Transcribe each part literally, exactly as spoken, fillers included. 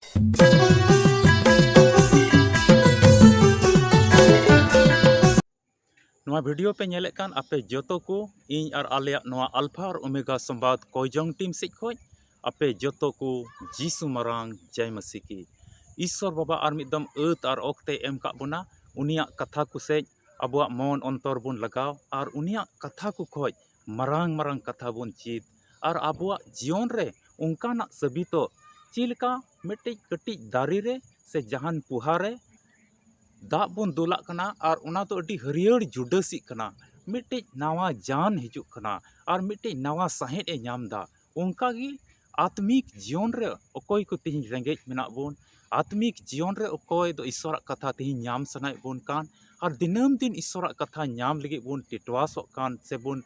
ᱱᱚᱣᱟ video ᱯᱮ ᱧᱮᱞᱮᱫ ᱠᱟᱱ ᱟᱯᱮ ᱡᱚᱛᱚ ᱠᱚ, ᱤᱧ ᱟᱨ ᱟᱞᱮᱭᱟᱜ ᱱᱚᱣᱟ Alpha ᱟᱨ Omega ᱥᱚᱢᱵᱟᱫ ᱠᱚᱭᱡᱚᱝ team ᱥᱮᱫ ᱠᱷᱚᱱ ᱟᱯᱮ ᱡᱚᱛᱚ ᱠᱚ ᱡᱤᱥᱩ ᱢᱟᱨᱟᱝ ᱡᱟᱭ ᱢᱟᱹᱥᱤ ᱠᱤ᱾ ᱤᱥᱥᱚᱨ ᱵᱟᱵᱟ ᱟᱨ ᱢᱤᱫ ᱫᱚᱢ ᱟᱹᱛ ᱟᱨ ᱚᱠᱛᱮ ᱮᱢ ᱠᱟᱜ ᱵᱚᱱᱟ, ᱩᱱᱤᱭᱟᱜ ᱠᱟᱛᱷᱟ ᱠᱚ ᱥᱮᱫ ᱟᱵᱚᱣᱟᱜ ᱢᱚᱱ ᱚᱱᱛᱚᱨ ᱵᱚᱱ ᱞᱟᱜᱟᱣ ᱟᱨ ᱩᱱᱤᱭᱟᱜ ᱠᱟᱛᱷᱟ ᱠᱚ ᱠᱷᱚᱡ ᱢᱟᱨᱟᱝ ᱢᱟᱨᱟᱝ ᱠᱟᱛᱷᱟ ᱵᱚᱱ ᱪᱮᱫ ᱟᱨ ᱟᱵᱚᱣᱟᱜ ᱡᱤᱭᱚᱱ ᱨᱮ ᱚᱱᱠᱟᱱᱟᱜ ᱥᱟᱹᱵᱤᱛᱚᱜ, ᱪᱮᱫ ᱞᱮᱠᱟ ᱢᱤᱫᱴᱤᱡ ᱠᱟᱹᱴᱤᱡ ᱫᱟᱨᱮ ᱨᱮ ᱥᱮ ᱡᱟᱦᱟᱱ ᱯᱚᱦᱟ ᱨᱮ ᱫᱟᱜ ᱵᱚᱱ ᱫᱩᱞᱟᱜ ᱠᱟᱱᱟ ᱟᱨ ᱚᱱᱟ ᱫᱚ ᱟᱹᱰᱤ ᱦᱟᱹᱨᱭᱟᱹᱲ ᱡᱩᱰᱟᱹᱥᱤᱜ ᱠᱟᱱᱟ, ᱢᱤᱫᱴᱤᱡ ᱱᱟᱣᱟ ᱡᱟᱱ ᱦᱤᱡᱩᱜ ᱠᱟᱱᱟ ᱟᱨ ᱢᱤᱫᱴᱤᱡ ᱱᱟᱣᱟ ᱥᱟᱸᱦᱮᱫ ᱮ ᱧᱟᱢ ᱮᱫᱟ᱾ ᱚᱱᱠᱟ ᱜᱮ ᱟᱛᱢᱤᱠ ᱡᱤᱭᱚᱱ ᱨᱮ ᱚᱠᱚᱭ ᱠᱚ ᱛᱮᱦᱮᱧ ᱨᱮᱸᱜᱮᱡ ᱢᱮᱱᱟᱜ ᱵᱚᱱ, ᱟᱛᱢᱤᱠ ᱡᱤᱭᱚᱱ ᱨᱮ ᱚᱠᱚᱭ ᱫᱚ ᱤᱥᱥᱚᱨᱟᱜ ᱠᱟᱛᱷᱟ ᱛᱮᱦᱮᱧ ᱧᱟᱢ ᱥᱟᱱᱟᱭᱮᱫ ᱵᱚᱱ ᱠᱟᱱ, ᱟᱨ ᱫᱤᱱᱟᱹᱢ ᱫᱤᱱ ᱤᱥᱥᱚᱨᱟᱜ ᱠᱟᱛᱷᱟ ᱧᱟᱢ ᱞᱟᱹᱜᱤᱫ ᱵᱚᱱ ᱴᱮᱴᱣᱟᱥᱚᱜ ᱠᱟᱱ ᱥᱮᱵᱚᱱ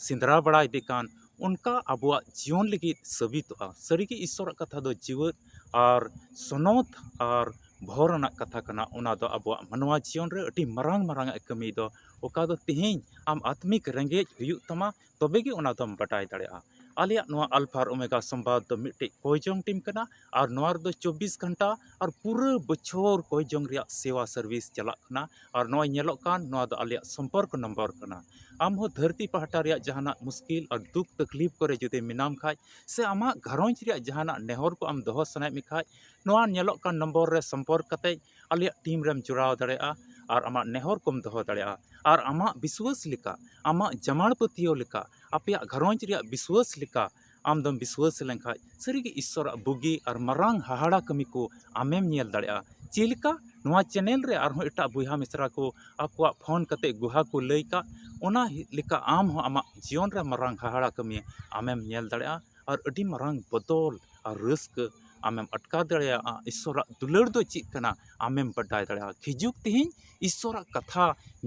ᱥᱮᱸᱫᱽᱨᱟ ᱵᱟᱲᱟᱭᱮᱫᱮ ᱠᱟᱱ, ᱚᱱᱠᱟ ᱟᱵᱚᱣᱟᱜ ᱡᱤᱭᱚᱱ ᱞᱟᱹᱜᱤᱫ ᱥᱟᱹᱵᱤᱛᱚᱜᱼᱟ᱾ ᱥᱟᱹᱨᱤᱜᱮ ᱤᱥᱥᱚᱨᱟᱜ ᱠᱟᱛᱷᱟ ᱫᱚ ᱡᱤᱣᱮᱫ ᱟᱨ ᱥᱚᱱᱚᱛ ᱟᱨ ᱵᱷᱚᱨ ᱟᱱᱟᱜ ᱠᱟᱛᱷᱟ ᱠᱟᱱᱟ᱾ ᱚᱱᱟ ᱫᱚ ᱟᱵᱚᱣᱟᱜ ᱢᱟᱱᱣᱟ ᱡᱤᱭᱚᱱ ᱨᱮ ᱟᱹᱰᱤ ᱢᱟᱨᱟᱝ ᱢᱟᱨᱟᱝ ᱟᱜ ᱠᱟᱹᱢᱤ ᱫᱚ, ᱚᱠᱟ ᱫᱚ ᱛᱮᱦᱮᱧ ᱟᱢ ᱟᱛᱢᱤᱠ ᱨᱮᱸᱜᱮᱡ ᱦᱩᱭᱩᱜ ᱛᱟᱢᱟ, ᱛᱚᱵᱮ ᱜᱮ ᱚᱱᱟ ᱫᱚᱢ ᱵᱟᱰᱟᱭ ᱫᱟᱲᱮᱭᱟᱜᱼᱟ᱾ ᱟᱞᱮᱭᱟᱜ ᱱᱚᱣᱟ ᱟᱞᱯᱷᱟ ᱟᱨ ᱳᱢᱮᱜᱟ ᱥᱚᱢᱵᱟᱫ ᱫᱚ ᱢᱤᱫᱴᱮᱡ ᱠᱚᱭᱡᱚᱝ ᱴᱤᱢ ᱠᱟᱱᱟ ᱟᱨ ᱱᱚᱣᱟ ᱨᱮᱫᱚ ᱪᱚᱵᱵᱤᱥ ᱜᱷᱚᱱᱴᱟ ᱟᱨ ᱯᱩᱨᱟᱹ ᱵᱚᱪᱷᱚᱨ ᱠᱚᱭᱡᱚᱝ ᱨᱮᱭᱟᱜ ᱥᱮᱣᱟ ᱥᱟᱨᱵᱷᱤᱥ ᱪᱟᱞᱟᱜ ᱠᱟᱱᱟ᱾ ᱟᱨ ᱱᱚᱜᱼᱚᱭ ᱧᱮᱞᱚᱜ ᱠᱟᱱ, ᱱᱚᱣᱟ ᱫᱚ ᱟᱞᱮᱭᱟᱜ ᱥᱚᱢᱯᱚᱨᱠ ᱱᱚᱢᱵᱚᱨ ᱠᱟᱱᱟ᱾ ᱟᱢ ᱦᱚᱸ ᱫᱷᱟᱹᱨᱛᱤ ᱯᱟᱦᱴᱟ ᱨᱮᱭᱟᱜ ᱡᱟᱦᱟᱱᱟᱜ ᱢᱩᱥᱠᱤᱞ ᱟᱨ ᱫᱩᱠ ᱛᱟᱠᱞᱤᱯ ᱠᱚᱨᱮ ᱡᱩᱫᱤ ᱢᱮᱱᱟᱢ ᱠᱷᱟᱡ, ᱥᱮ ᱟᱢᱟᱜ ᱜᱷᱟᱨᱚᱸᱡᱽ ᱨᱮᱭᱟᱜ ᱡᱟᱦᱟᱱᱟᱜ ᱱᱮᱦᱚᱨ ᱠᱚ ᱟᱢ ᱫᱚᱦᱚ ᱥᱟᱱᱟᱭᱮᱫ ᱢᱮ ᱠᱷᱟᱡ, ᱱᱚᱣᱟ ᱧᱮᱞᱚᱜ ᱠᱟᱱ ᱱᱚᱢᱵᱚᱨ ᱨᱮ ᱥᱚᱢᱯᱚᱨᱠ ᱠᱟᱛᱮ ᱟᱞᱮᱭᱟᱜ ᱴᱤᱢ ᱨᱮᱢ ᱡᱚᱲᱟᱣ ᱫᱟᱲᱮᱭᱟᱜᱼᱟ ᱟᱨ ᱟᱢᱟᱜ ᱱᱮᱦᱚᱨ ᱠᱚᱢ ᱫᱚᱦᱚ ᱫᱟᱲᱮᱭᱟᱜᱼᱟ᱾ ᱟᱨ ᱟᱢᱟᱜ ᱵᱤᱥᱣᱟᱹᱥ ᱞᱮᱠᱟ, ᱟᱢᱟᱜ ᱡᱟᱢᱟᱲ ᱯᱟᱹᱛᱭᱟᱹᱣ ᱞᱮᱠᱟ, ᱟᱯᱮᱭᱟᱜ ᱜᱷᱟᱨᱚᱸᱡᱽ ᱨᱮᱭᱟᱜ ᱵᱤᱥᱣᱟᱹᱥ ᱞᱮᱠᱟ ᱟᱢ ᱫᱚᱢ ᱵᱤᱥᱣᱟᱹᱥ ᱞᱮᱱᱠᱷᱟᱡ, ᱥᱟᱹᱨᱤᱜᱮ ᱤᱥᱥᱚᱨᱟᱜ ᱵᱩᱜᱤ ᱟᱨ ᱢᱟᱨᱟᱝ ᱦᱟᱦᱟᱲᱟ ᱠᱟᱹᱢᱤ ᱠᱚ ᱟᱢᱮᱢ ᱧᱮᱞ ᱫᱟᱲᱮᱭᱟᱜᱼᱟ᱾ ᱪᱮᱫ ᱞᱮᱠᱟ? ᱱᱚᱣᱟ ᱪᱮᱱᱮᱞ ᱨᱮ ᱟᱨᱦᱚᱸ ᱮᱴᱟᱜ ᱵᱚᱭᱦᱟ ᱢᱤᱥᱨᱟ ᱠᱚ ᱟᱠᱚᱣᱟᱜ ᱯᱷᱳᱱ ᱠᱟᱛᱮ ᱜᱩᱦᱟ ᱠᱚ ᱞᱟᱹᱭ ᱠᱟᱜ, ᱚᱱᱟ ᱞᱮᱠᱟ ᱟᱢ ᱦᱚᱸ ᱟᱢᱟᱜ ᱡᱤᱭᱚᱱ ᱨᱮ ᱢᱟᱨᱟᱝ ᱦᱟᱦᱟᱲᱟ ᱠᱟᱹᱢᱤ ᱟᱢᱮᱢ ᱧᱮᱞ ᱫᱟᱲᱮᱭᱟᱜᱼᱟ ᱟᱨ ᱟᱹᱰᱤ ᱢᱟᱨᱟᱝ ᱵᱚᱫᱚᱞ ᱟᱨ ᱨᱟᱹᱥᱠᱟᱹ ᱟᱢᱮᱢ ᱟᱴᱠᱟᱨ ᱫᱟᱲᱮᱭᱟᱜᱼᱟ᱾ ᱤᱥᱥᱚᱨᱟᱜ ᱫᱩᱞᱟᱹᱲ ᱫᱚ ᱪᱮᱫ ᱠᱟᱱᱟ ᱟᱢᱮᱢ ᱵᱟᱰᱟᱭ ᱫᱟᱲᱮᱭᱟᱜᱼᱟ᱾ ᱦᱤᱡᱩᱜ ᱛᱮᱦᱮᱧ ᱤᱥᱥᱚᱨᱟᱜ ᱠᱟᱛᱷᱟ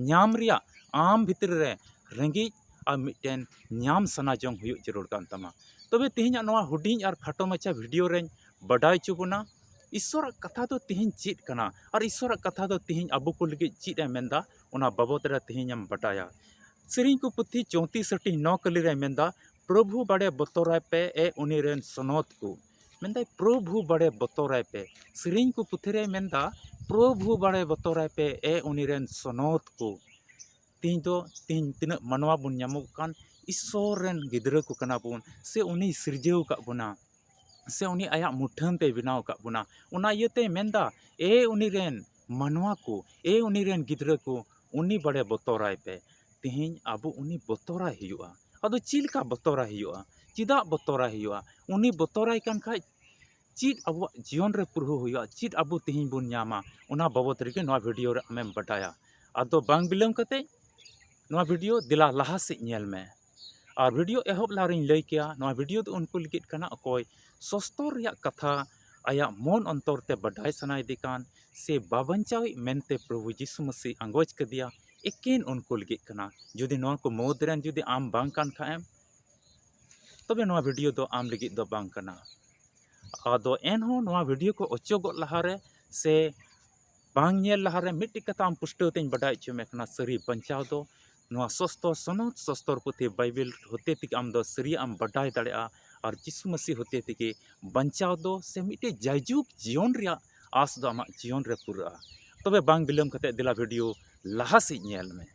ᱧᱟᱢ ᱨᱮᱭᱟᱜ ᱟᱢ ᱵᱷᱤᱛᱨᱤ ᱨᱮ ᱨᱮᱸᱜᱮᱡ ᱟᱨ ᱢᱤᱫᱴᱮᱱ ᱧᱟᱢ ᱥᱟᱱᱟ ᱡᱚᱝ ᱦᱩᱭᱩᱜ ᱡᱟᱹᱨᱩᱲ ᱠᱟᱱ ᱛᱟᱢᱟ᱾ ᱛᱚᱵᱮ ᱛᱮᱦᱮᱧᱟᱜ ᱱᱚᱣᱟ ᱦᱩᱰᱤᱧ ᱟᱨ ᱠᱷᱟᱴᱚ ᱢᱟᱪᱷᱟ ᱵᱷᱤᱰᱤᱭᱳ ᱨᱮᱧ ᱵᱟᱰᱟᱭ ᱦᱚᱪᱚ ᱵᱚᱱᱟ, ᱤᱥᱥᱚᱨᱟᱜ ᱠᱟᱛᱷᱟ ᱫᱚ ᱛᱮᱦᱮᱧ ᱪᱮᱫ ᱠᱟᱱᱟ ᱟᱨ ᱤᱥᱥᱚᱨᱟᱜ ᱠᱟᱛᱷᱟ ᱫᱚ ᱛᱮᱦᱮᱧ ᱟᱵᱚ ᱠᱚ ᱞᱟᱹᱜᱤᱫ ᱪᱮᱫ ᱮ ᱢᱮᱱᱫᱟ, ᱚᱱᱟ ᱵᱟᱵᱚᱛ ᱨᱮ ᱛᱮᱦᱮᱧ ᱮᱢ ᱵᱟᱰᱟᱭᱟ᱾ ᱥᱮᱨᱮᱧ ᱠᱚ ᱯᱩᱛᱷᱤ ᱪᱳᱭᱛᱨᱤᱥ ᱟᱹᱴᱤ ᱱᱚ ᱠᱟᱹᱞᱤ ᱨᱮ ᱢᱮᱱᱫᱟ, "ᱯᱨᱚᱵᱷᱩ ᱵᱟᱲᱮ ᱵᱚᱛᱚᱨᱟᱭ ᱯᱮ, ᱮ ᱩᱱᱤ ᱨᱮᱱ ᱥᱚᱱᱚᱛ ᱠᱚ, ᱢᱮᱱᱫᱟᱭ, "ᱯᱨᱚᱵᱷᱩ ᱵᱟᱲᱮ ᱵᱚᱛᱚᱨᱟᱭ ᱯᱮ᱾" ᱥᱮᱨᱮᱧ ᱠᱚ ᱯᱩᱛᱷᱤ ᱨᱮᱭ ᱢᱮᱱᱫᱟ, "ᱯᱨᱚᱵᱷᱩ ᱵᱟᱲᱮ ᱵᱚᱛᱚᱨᱟᱭ ᱯᱮ, ᱮ ᱩᱱᱤ ᱨᱮᱱ ᱥᱚᱱᱚᱛ ᱠᱚ᱾" ᱛᱤᱦᱤᱧ ᱫᱚ, ᱛᱤᱦᱤᱧ ᱛᱤᱱᱟᱹᱜ ᱢᱟᱱᱣᱟ ᱵᱚᱱ ᱧᱟᱢᱚᱜ ᱠᱟᱱ, ᱤᱥᱥᱚᱨ ᱨᱮᱱ ᱜᱤᱫᱽᱨᱟᱹ ᱠᱚ ᱠᱟᱱᱟ ᱵᱚᱱ, ᱥᱮ ᱩᱱᱤᱭ ᱥᱤᱨᱡᱟᱹᱣ ᱟᱠᱟᱫ ᱵᱚᱱᱟ, ᱥᱮ ᱩᱱᱤ ᱟᱭᱟᱜ ᱢᱩᱴᱷᱟᱹᱱ ᱛᱮᱭ ᱵᱮᱱᱟᱣ ᱟᱠᱟᱫ ᱵᱚᱱᱟ᱾ ᱚᱱᱟ ᱤᱭᱟᱹᱛᱮᱭ ᱢᱮᱱᱫᱟ, ᱮ ᱩᱱᱤ ᱨᱮᱱ ᱢᱟᱱᱣᱟ ᱠᱚ, ᱮ ᱩᱱᱤ ᱨᱮᱱ ᱜᱤᱫᱽᱨᱟᱹ ᱠᱚ, ᱩᱱᱤ ᱵᱟᱲᱮ ᱵᱚᱛᱚᱨᱟᱭ ᱯᱮ᱾ ᱛᱤᱦᱤᱧ ᱟᱵᱚ ᱩᱱᱤ ᱵᱚᱛᱚᱨᱟᱭ ᱦᱩᱭᱩᱜᱼᱟ᱾ ᱟᱫᱚ ᱪᱮᱫ ᱞᱮᱠᱟ ᱵᱚᱛᱚᱨᱟᱭ ᱦᱩᱭᱩᱜᱼᱟ? ᱪᱮᱫᱟᱜ ᱵᱚᱛᱚᱨᱟᱭ ᱦᱩᱭᱩᱜᱼᱟ? ᱩᱱᱤ ᱵᱚᱛᱚᱨᱟᱭ ᱠᱟᱱ ᱠᱷᱟᱡ ᱪᱮᱫ ᱟᱵᱚᱣᱟᱜ ᱡᱤᱭᱚᱱ ᱨᱮ ᱯᱩᱨᱟᱹᱣ ᱦᱩᱭᱩᱜᱼᱟ, ᱪᱮᱫ ᱟᱵᱚ ᱛᱤᱦᱤᱧ ᱵᱚᱱ ᱧᱟᱢᱟ, ᱚᱱᱟ ᱵᱟᱵᱚᱫ ᱨᱮᱜᱮ ᱱᱚᱣᱟ ᱵᱷᱤᱰᱤᱭᱳ ᱨᱮ ᱟᱢᱮᱢ ᱵᱟᱰᱟᱭᱟ᱾ ᱟᱫᱚ ᱵᱟᱝ ᱵᱤᱞᱚᱢ ᱠᱟᱛᱮ ᱱᱚᱣᱟ ᱵᱷᱤᱰᱤᱭᱳ ᱫᱮᱞᱟ ᱞᱟᱦᱟ ᱥᱮᱫ ᱧᱮᱞ ᱢᱮ᱾ ᱟᱨ ᱵᱷᱤᱰᱤᱭᱳ ᱮᱦᱚᱵ ᱞᱟᱦᱟ ᱨᱤᱧ ᱞᱟᱹᱭ ᱠᱮᱭᱟ, ᱱᱚᱣᱟ ᱵᱷᱤᱰᱤᱭᱳ ᱫᱚ ᱩᱱᱠᱩ ᱞᱟᱹᱜᱤᱫ ᱠᱟᱱᱟ, ᱚᱠᱚᱭ ᱥᱚᱥᱛᱚᱨ ᱨᱮᱭᱟᱜ ᱠᱟᱛᱷᱟ ᱟᱭᱟᱜ ᱢᱚᱱ ᱚᱱᱛᱚᱨ ᱛᱮ ᱵᱟᱰᱟᱭ ᱥᱟᱱᱟᱭᱮᱫᱮ ᱠᱟᱱ, ᱥᱮ ᱵᱟᱵᱟᱧᱪᱟᱣᱤᱡ ᱢᱮᱱᱛᱮ ᱯᱨᱚᱵᱷᱩ ᱡᱤᱥᱩ ᱢᱟᱹᱥᱤ ᱟᱸᱜᱚᱪ ᱠᱟᱫᱮᱭᱟ, ᱮᱠᱮᱱ ᱩᱱᱠᱩ ᱞᱟᱹᱜᱤᱫ ᱠᱟᱱᱟ᱾ ᱡᱩᱫᱤ ᱱᱚᱣᱟ ᱠᱚ ᱢᱩᱫᱽ ᱨᱮᱱ ᱡᱩᱫᱤ ᱟᱢ ᱵᱟᱝ ᱠᱟᱱ ᱠᱷᱟᱡ ᱮᱢ, ᱛᱚᱵᱮ ᱱᱚᱣᱟ ᱵᱷᱤᱰᱤᱭᱳ ᱫᱚ ᱟᱢ ᱞᱟᱹᱜᱤᱫ ᱫᱚ ᱵᱟᱝ ᱠᱟᱱᱟ᱾ ᱟᱫᱚ ᱮᱱᱦᱚᱸ ᱱᱚᱣᱟ ᱵᱷᱤᱰᱤᱭᱳ ᱠᱚ ᱚᱪᱚᱜᱚᱜ ᱞᱟᱦᱟᱨᱮ ᱥᱮ ᱵᱟᱝ ᱧᱮᱞ ᱞᱟᱦᱟᱨᱮ ᱢᱤᱫᱴᱤᱡ ᱠᱟᱛᱷᱟ ᱟᱢ ᱯᱩᱥᱴᱟᱹᱣ ᱛᱮᱧ ᱵᱟᱰᱟᱭ ᱦᱚᱪᱚ ᱢᱮ ᱠᱟᱱᱟ, ᱥᱟᱹᱨᱤ ᱵᱟᱧᱪᱟᱣ ᱫᱚ ᱱᱚᱣᱟ ᱥᱚᱥᱛᱚᱨ ᱥᱚᱱᱚᱛ ᱥᱚᱥᱛᱚᱨ ᱯᱩᱛᱷᱤ ᱵᱟᱭᱵᱮᱞ ᱦᱚᱛᱮ ᱛᱮᱜᱮ ᱟᱢ ᱫᱚ ᱥᱟᱹᱨᱤᱭᱟᱜ ᱮᱢ ᱵᱟᱰᱟᱭ ᱫᱟᱲᱮᱭᱟᱜᱼᱟ᱾ ᱟᱨ ᱡᱤᱥᱩ ᱢᱟᱹᱥᱤ ᱦᱚᱛᱮ ᱛᱮᱜᱮ ᱵᱟᱧᱪᱟᱣ ᱫᱚ ᱥᱮ ᱢᱤᱫᱴᱮᱡ ᱡᱟᱭᱡᱩᱜᱽ ᱡᱤᱭᱚᱱ ᱨᱮᱭᱟᱜ ᱟᱸᱥ ᱫᱚ ᱟᱢᱟᱜ ᱡᱤᱭᱚᱱ ᱨᱮ ᱯᱩᱨᱟᱹᱜᱼᱟ᱾ ᱛᱚᱵᱮ ᱵᱟᱝ ᱵᱤᱞᱚᱢ ᱠᱟᱛᱮ ᱫᱮᱞᱟ ᱵᱷᱤᱰᱤᱭᱳ ᱞᱟᱦᱟ ᱥᱮᱫ ᱧᱮᱞ ᱢᱮ᱾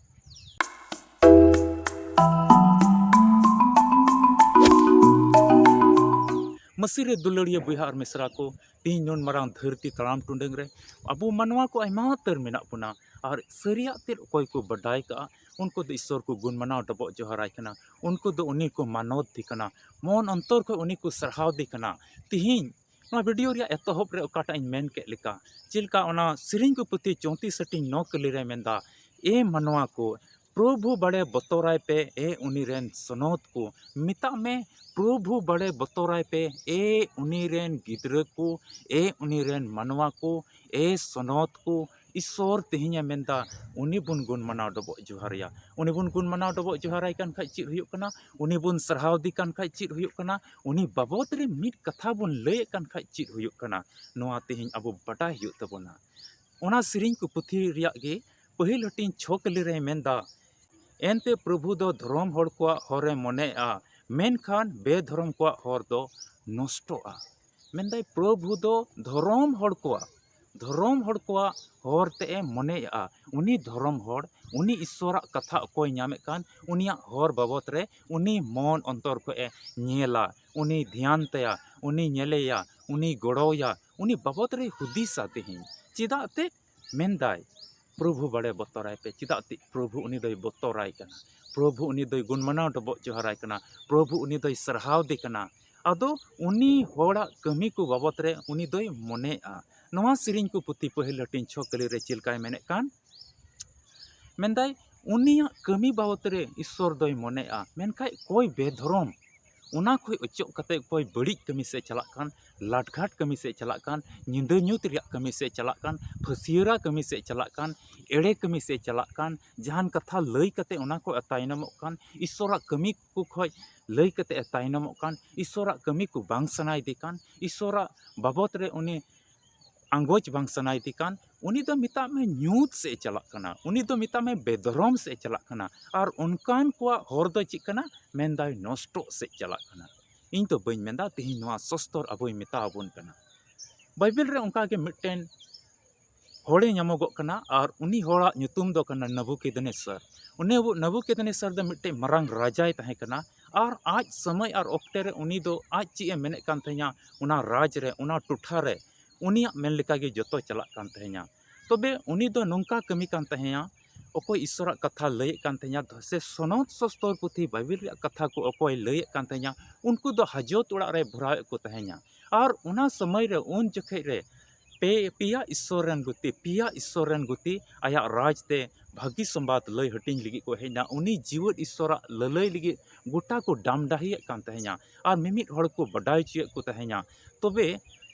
ᱢᱟᱹᱥᱤ ᱨᱮ ᱫᱩᱞᱟᱹᱲᱤᱭᱟᱹ ᱵᱚᱭᱦᱟ ᱟᱨ ᱢᱤᱥᱨᱟ ᱠᱚ, ᱛᱮᱦᱮᱧ ᱱᱩᱱ ᱢᱟᱨᱟᱝ ᱫᱷᱟᱹᱨᱛᱤ ᱛᱟᱲᱟᱢ ᱴᱩᱰᱟᱹᱝ ᱨᱮ ᱟᱵᱚ ᱢᱟᱱᱣᱟ ᱠᱚ ᱟᱭᱢᱟ ᱩᱛᱟᱹᱨ ᱢᱮᱱᱟᱜ ᱵᱚᱱᱟ᱾ ᱟᱨ ᱥᱟᱹᱨᱤᱭᱟᱜ ᱛᱮᱫ ᱚᱠᱚᱭ ᱠᱚ ᱵᱟᱰᱟᱭ ᱠᱟᱜᱼᱟ, ᱩᱱᱠᱩ ᱫᱚ ᱤᱥᱥᱚᱨ ᱠᱚ ᱜᱩᱱ ᱢᱟᱱᱟᱣ ᱰᱚᱵᱚᱜ ᱡᱚᱦᱟᱨᱟᱭ ᱠᱟᱱᱟ, ᱩᱱᱠᱩ ᱫᱚ ᱩᱱᱤ ᱠᱚ ᱢᱟᱱᱚᱛ ᱫᱮ ᱠᱟᱱᱟ, ᱢᱚᱱ ᱚᱱᱛᱚᱨ ᱠᱷᱚᱱ ᱩᱱᱤ ᱠᱚ ᱥᱟᱨᱦᱟᱣ ᱫᱮ ᱠᱟᱱᱟ᱾ ᱛᱮᱦᱮᱧ ᱱᱚᱣᱟ ᱵᱷᱤᱰᱤᱭᱳ ᱨᱮᱭᱟᱜ ᱮᱛᱚᱦᱚᱵ ᱨᱮ ᱚᱠᱟᱴᱟᱜ ᱤᱧ ᱢᱮᱱ ᱠᱮᱫ ᱞᱮᱠᱟ, ᱪᱮᱫ ᱞᱮᱠᱟ ᱚᱱᱟ ᱥᱮᱨᱮᱧ ᱠᱚ ᱯᱩᱛᱷᱤ ᱪᱳᱭᱛᱨᱤᱥ ᱦᱟᱹᱴᱤᱧ ᱱᱚ ᱠᱟᱹᱞᱤ ᱨᱮ ᱢᱮᱱᱫᱟ, ᱮ ᱢᱟᱱᱣᱟ ᱠᱚ, ᱯᱨᱚᱵᱷᱩ ᱵᱟᱲᱮ ᱵᱚᱛᱚᱨᱟᱭ ᱯᱮ, ᱮ ᱩᱱᱤ ᱨᱮᱱ ᱥᱚᱱᱚᱛ ᱠᱚ᱾ ᱢᱮᱛᱟᱜ ᱢᱮ, ᱯᱨᱚᱵᱷᱩ ᱵᱟᱲᱮ ᱵᱚᱛᱚᱨᱟᱭ ᱯᱮ, ᱮ ᱩᱱᱤ ᱨᱮᱱ ᱜᱤᱫᱽᱨᱟᱹ ᱠᱚ, ᱮ ᱩᱱᱤ ᱨᱮᱱ ᱢᱟᱱᱣᱟ ᱠᱚ, ᱮ ᱥᱚᱱᱚᱛ ᱠᱚ᱾ ᱤᱥᱥᱚᱨ ᱛᱮᱦᱮᱧ ᱮ ᱢᱮᱱᱫᱟ, ᱩᱱᱤ ᱵᱚᱱ ᱜᱩᱱ ᱢᱟᱱᱟᱣ ᱰᱚᱵᱚᱜ ᱡᱚᱦᱟᱨᱟᱭᱟ᱾ ᱩᱱᱤ ᱵᱚᱱ ᱜᱩᱱ ᱢᱟᱱᱟᱣ ᱰᱚᱵᱚᱜ ᱡᱚᱦᱟᱨᱟᱭ ᱠᱟᱱ ᱠᱷᱟᱡ ᱪᱮᱫ ᱦᱩᱭᱩᱜ ᱠᱟᱱᱟ? ᱩᱱᱤ ᱵᱚᱱ ᱥᱟᱨᱦᱟᱣ ᱫᱮ ᱠᱟᱱ ᱠᱷᱟᱡ ᱪᱮᱫ ᱦᱩᱭᱩᱜ ᱠᱟᱱᱟ? ᱩᱱᱤ ᱵᱟᱵᱚᱫ ᱨᱮ ᱢᱤᱫ ᱠᱟᱛᱷᱟ ᱵᱚᱱ ᱞᱟᱹᱭᱮᱫ ᱠᱟᱱ ᱠᱷᱟᱡ ᱪᱮᱫ ᱦᱩᱭᱩᱜ ᱠᱟᱱᱟ? ᱱᱚᱣᱟ ᱛᱮᱦᱮᱧ ᱟᱵᱚ ᱵᱟᱰᱟᱭ ᱦᱩᱭᱩᱜ ᱛᱟᱵᱚᱱᱟ᱾ ᱚᱱᱟ ᱥᱮᱨᱮᱧ ᱠᱚ ᱯᱩᱛᱷᱤ ᱨᱮᱭᱟᱜ ᱜᱮ ᱯᱟᱹᱦᱤᱞ ᱦᱟᱹᱴᱤᱧ ᱪᱷᱚ ᱠᱟᱹᱞᱤ ᱨᱮᱭ ᱢᱮᱱᱫᱟ, ᱮᱱᱛᱮ ᱯᱨᱚᱵᱷᱩ ᱫᱚ ᱫᱷᱚᱨᱚᱢ ᱦᱚᱲ ᱠᱚᱣᱟᱜ ᱦᱚᱨᱮ ᱢᱚᱱᱮᱜᱼᱟ, ᱢᱮᱱᱠᱷᱟᱱ ᱵᱮᱫᱷᱚᱨᱚᱢ ᱠᱚᱣᱟᱜ ᱦᱚᱨ ᱫᱚ ᱱᱚᱥᱴᱚᱜᱼᱟ᱾ ᱢᱮᱱᱫᱟᱭ, ᱯᱨᱚᱵᱷᱩ ᱫᱚ ᱫᱷᱚᱨᱚᱢ ᱦᱚᱲ ᱠᱚᱣᱟᱜ, ᱫᱷᱚᱨᱚᱢ ᱦᱚᱲ ᱠᱚᱣᱟᱜ ᱦᱚᱨ ᱛᱮ ᱮ ᱢᱚᱱᱮᱭᱟᱜᱼᱟ᱾ ᱩᱱᱤ ᱫᱷᱚᱨᱚᱢ ᱦᱚᱲ, ᱩᱱᱤ ᱤᱥᱥᱚᱨᱟᱜ ᱠᱟᱛᱷᱟ ᱚᱠᱚᱭ ᱧᱟᱢᱮᱫ ᱠᱟᱱ, ᱩᱱᱤᱭᱟᱜ ᱦᱚᱨ ᱵᱟᱵᱚᱛ ᱨᱮ ᱩᱱᱤ ᱢᱚᱱ ᱚᱱᱛᱚᱨ ᱠᱷᱚᱱ ᱮ ᱧᱮᱞᱟ, ᱩᱱᱤ ᱫᱷᱮᱭᱟᱱ ᱛᱟᱭᱟ, ᱩᱱᱤ ᱧᱮᱞᱮᱭᱟ, ᱩᱱᱤ ᱜᱚᱲᱚᱣᱟᱭᱟ, ᱩᱱᱤ ᱵᱟᱵᱚᱛ ᱨᱮᱭ ᱦᱩᱫᱤᱥᱟ ᱛᱮᱦᱮᱧ᱾ ᱪᱮᱫᱟᱜ ᱛᱮ? ᱢᱮᱱᱫᱟᱭ, ᱯᱨᱚᱵᱷᱩ ᱵᱟᱲᱮ ᱵᱚᱛᱚᱨᱟᱭ ᱯᱮ᱾ ᱪᱮᱫᱟᱜ ᱛᱮ? ᱯᱨᱚᱵᱷᱩ ᱩᱱᱤ ᱫᱚᱭ ᱵᱚᱛᱚᱨᱟᱭ ᱠᱟᱱᱟ, ᱯᱨᱚᱵᱷᱩ ᱩᱱᱤ ᱫᱚᱭ ᱜᱩᱱᱢᱟᱱᱟᱣ ᱰᱚᱵᱚᱜ ᱡᱚᱦᱟᱨᱟᱭ ᱠᱟᱱᱟ, ᱯᱨᱚᱵᱷᱩ ᱩᱱᱤ ᱫᱚᱭ ᱥᱟᱨᱦᱟᱣ ᱫᱮ ᱠᱟᱱᱟ᱾ ᱟᱫᱚ ᱩᱱᱤ ᱦᱚᱲᱟᱜ ᱠᱟᱹᱢᱤ ᱠᱚ ᱵᱟᱵᱚᱛ ᱨᱮ ᱩᱱᱤ ᱫᱚᱭ ᱢᱚᱱᱮᱜᱼᱟ᱾ ᱱᱚᱣᱟ ᱥᱮᱨᱮᱧ ᱠᱚ ᱯᱩᱛᱷᱤ ᱯᱟᱹᱦᱤᱞ ᱦᱟᱹᱴᱤᱧ ᱪᱷᱚ ᱠᱟᱹᱞᱤ ᱨᱮ ᱪᱮᱫ ᱞᱮᱠᱟᱭ ᱢᱮᱱᱮᱫ ᱠᱟᱱ? ᱢᱮᱱᱫᱟᱭ, ᱩᱱᱤᱭᱟᱜ ᱠᱟᱹᱢᱤ ᱵᱟᱵᱚᱛ ᱨᱮ ᱤᱥᱥᱚᱨ ᱫᱚᱭ ᱢᱚᱱᱮᱜᱼᱟ, ᱢᱮᱱᱠᱷᱟᱡ ᱚᱠᱚᱭ ᱵᱮᱫᱷᱚᱨᱚᱢ, ᱚᱱᱟ ᱠᱷᱚᱡ ᱚᱪᱚᱜ ᱠᱟᱛᱮ ᱚᱠᱚᱭ ᱵᱟᱹᱲᱤᱡ ᱠᱟᱹᱢᱤ ᱥᱮᱫ ᱪᱟᱞᱟᱜ ᱠᱟᱱ, ᱞᱟᱴᱜᱷᱟᱴ ᱠᱟᱹᱢᱤ ᱥᱮᱫ ᱪᱟᱞᱟᱜ ᱠᱟᱱ, ᱧᱤᱫᱟᱹ ᱧᱩᱛ ᱨᱮᱭᱟᱜ ᱠᱟᱹᱢᱤ ᱥᱮᱫ ᱪᱟᱞᱟᱜ ᱠᱟᱱ, ᱯᱷᱟᱹᱥᱤᱭᱟᱹᱨᱟ ᱠᱟᱹᱢᱤ ᱥᱮᱫ ᱪᱟᱞᱟᱜ ᱠᱟᱱ, ᱮᱲᱮ ᱠᱟᱹᱢᱤ ᱥᱮᱫ ᱪᱟᱞᱟᱜ ᱠᱟᱱ, ᱡᱟᱦᱟᱱ ᱠᱟᱛᱷᱟ ᱞᱟᱹᱭ ᱠᱟᱛᱮ ᱚᱱᱟ ᱠᱷᱚᱡ ᱮ ᱛᱟᱭᱱᱚᱢᱚᱜ ᱠᱟᱱ, ᱤᱥᱥᱚᱨᱟᱜ ᱠᱟᱹᱢᱤ ᱠᱚ ᱠᱷᱚᱡ ᱞᱟᱹᱭ ᱠᱟᱛᱮ ᱮ ᱛᱟᱭᱱᱚᱢᱚᱜ ᱠᱟᱱ, ᱤᱥᱥᱚᱨᱟᱜ ᱠᱟᱹᱢᱤ ᱠᱚ ᱵᱟᱝ ᱥᱟᱱᱟᱭᱮᱫᱮ ᱠᱟᱱ, ᱤᱥᱥᱚᱨᱟᱜ ᱵᱟᱵᱚᱛ ᱨᱮ ᱩᱱᱤ ᱟᱸᱜᱚᱪ ᱵᱟᱝ ᱥᱟᱱᱟᱭᱮᱫᱮ ᱠᱟᱱ, ᱩᱱᱤ ᱫᱚ ᱢᱮᱛᱟᱜ ᱢᱮ ᱧᱩᱛ ᱥᱮᱫ ᱮ ᱪᱟᱞᱟᱜ ᱠᱟᱱᱟ, ᱩᱱᱤ ᱫᱚ ᱢᱮᱛᱟᱜ ᱢᱮ ᱵᱮᱫᱷᱚᱨᱚᱢ ᱥᱮᱫ ᱮ ᱪᱟᱞᱟᱜ ᱠᱟᱱᱟ᱾ ᱟᱨ ᱚᱱᱠᱟᱱ ᱠᱚᱣᱟᱜ ᱦᱚᱨ ᱫᱚ ᱪᱮᱫ ᱠᱟᱱᱟ? ᱢᱮᱱᱫᱟᱭ, ᱱᱚᱥᱴᱚᱜ ᱥᱮᱫ ᱪᱟᱞᱟᱜ ᱠᱟᱱᱟ᱾ ᱤᱧ ᱫᱚ ᱵᱟᱹᱧ ᱢᱮᱱᱫᱟ, ᱛᱮᱦᱮᱧ ᱱᱚᱣᱟ ᱥᱚᱥᱛᱚᱨ ᱟᱵᱚᱭ ᱢᱮᱛᱟ ᱟᱵᱚᱱ ᱠᱟᱱᱟ᱾ ᱵᱟᱭᱵᱮᱞ ᱨᱮ ᱚᱱᱠᱟᱜᱮ ᱢᱤᱫᱴᱮᱱ ᱦᱚᱲᱮ ᱧᱟᱢᱚᱜᱚᱜ ᱠᱟᱱᱟ, ᱟᱨ ᱩᱱᱤ ᱦᱚᱲᱟᱜ ᱧᱩᱛᱩᱢ ᱫᱚ ᱠᱟᱱᱟ ᱱᱟᱵᱩᱠᱮᱫᱱᱮᱥᱟᱨ᱾ ᱩᱱᱤ ᱟᱵᱚ ᱱᱟᱵᱩᱠᱮᱫᱱᱮᱥᱟᱨ ᱫᱚ ᱢᱤᱫᱴᱮᱱ ᱢᱟᱨᱟᱝ ᱨᱟᱡᱟᱭ ᱛᱟᱦᱮᱸ ᱠᱟᱱᱟ, ᱟᱨ ᱟᱡ ᱥᱚᱢᱚᱭ ᱟᱨ ᱚᱠᱛᱮ ᱨᱮ ᱩᱱᱤ ᱫᱚ ᱟᱡ ᱪᱮᱫ ᱮ ᱢᱮᱱᱮᱫ ᱠᱟᱱ ᱛᱟᱦᱮᱸᱱᱟ, ᱚᱱᱟ ᱨᱟᱡᱽ ᱨᱮ, ᱚᱱᱟ ᱴᱚᱴᱷᱟ ᱨᱮ ᱩᱱᱤᱭᱟᱜ ᱢᱮᱱ ᱞᱮᱠᱟᱜᱮ ᱡᱚᱛᱚ ᱪᱟᱞᱟᱜ ᱠᱟᱱ ᱛᱟᱦᱮᱸᱱᱟ᱾ ᱛᱚᱵᱮ ᱩᱱᱤ ᱫᱚ ᱱᱚᱝᱠᱟ ᱠᱟᱹᱢᱤ ᱠᱟᱱ ᱛᱟᱦᱮᱸᱱᱟ, ᱚᱠᱚᱭ ᱤᱥᱥᱚᱨᱟᱜ ᱠᱟᱛᱷᱟ ᱞᱟᱹᱭᱮᱫ ᱠᱟᱱ ᱛᱟᱦᱮᱸᱱᱟ, ᱥᱮ ᱥᱚᱱᱚᱛ ᱥᱚᱥᱛᱚᱨ ᱯᱩᱛᱷᱤ ᱵᱟᱭᱵᱮᱞ ᱨᱮᱭᱟᱜ ᱠᱟᱛᱷᱟ ᱠᱚ ᱚᱠᱚᱭ ᱞᱟᱹᱭᱮᱫ ᱠᱟᱱ ᱛᱟᱦᱮᱸᱱᱟ, ᱩᱱᱠᱩ ᱫᱚ ᱦᱟᱡᱚᱛ ᱚᱲᱟᱜ ᱨᱮ ᱵᱷᱚᱨᱟᱣᱮᱫ ᱠᱚ ᱛᱟᱦᱮᱸᱱᱟ᱾ ᱟᱨ ᱚᱱᱟ ᱥᱚᱢᱚᱭ ᱨᱮ, ᱩᱱ ᱡᱚᱠᱷᱮᱡ ᱨᱮ ᱯᱮ, ᱯᱮᱭᱟ ᱤᱥᱥᱚᱨ ᱨᱮᱱ ᱜᱩᱛᱤ, ᱯᱮᱭᱟ ᱤᱥᱥᱚᱨ ᱨᱮᱱ ᱜᱩᱛᱤ ᱟᱭᱟᱜ ᱨᱟᱡᱽ ᱛᱮ ᱵᱷᱟᱹᱜᱤ ᱥᱚᱢᱵᱟᱫ ᱞᱟᱹᱭ ᱦᱟᱹᱴᱤᱧ ᱞᱟᱹᱜᱤᱫ ᱠᱚ ᱦᱮᱡ ᱮᱱᱟ᱾ ᱩᱱᱤ ᱡᱤᱣᱮᱫ ᱤᱥᱥᱚᱨᱟᱜ ᱞᱟᱹᱞᱟᱹᱭ ᱞᱟᱹᱜᱤᱫ ᱜᱚᱴᱟ ᱠᱚ ᱰᱟᱢᱰᱟᱦᱤᱭᱮᱫ ᱠᱟᱱ ᱛᱟᱦᱮᱸᱱᱟ, ᱟᱨ ᱢᱤᱢᱤᱫ ᱦᱚᱲ ᱠᱚ ᱵᱟᱰᱟᱭ ᱦᱚᱪᱚᱭᱮᱫ ᱠᱚ ᱛᱟᱦᱮᱸᱱᱟ᱾ ᱛᱚᱵᱮ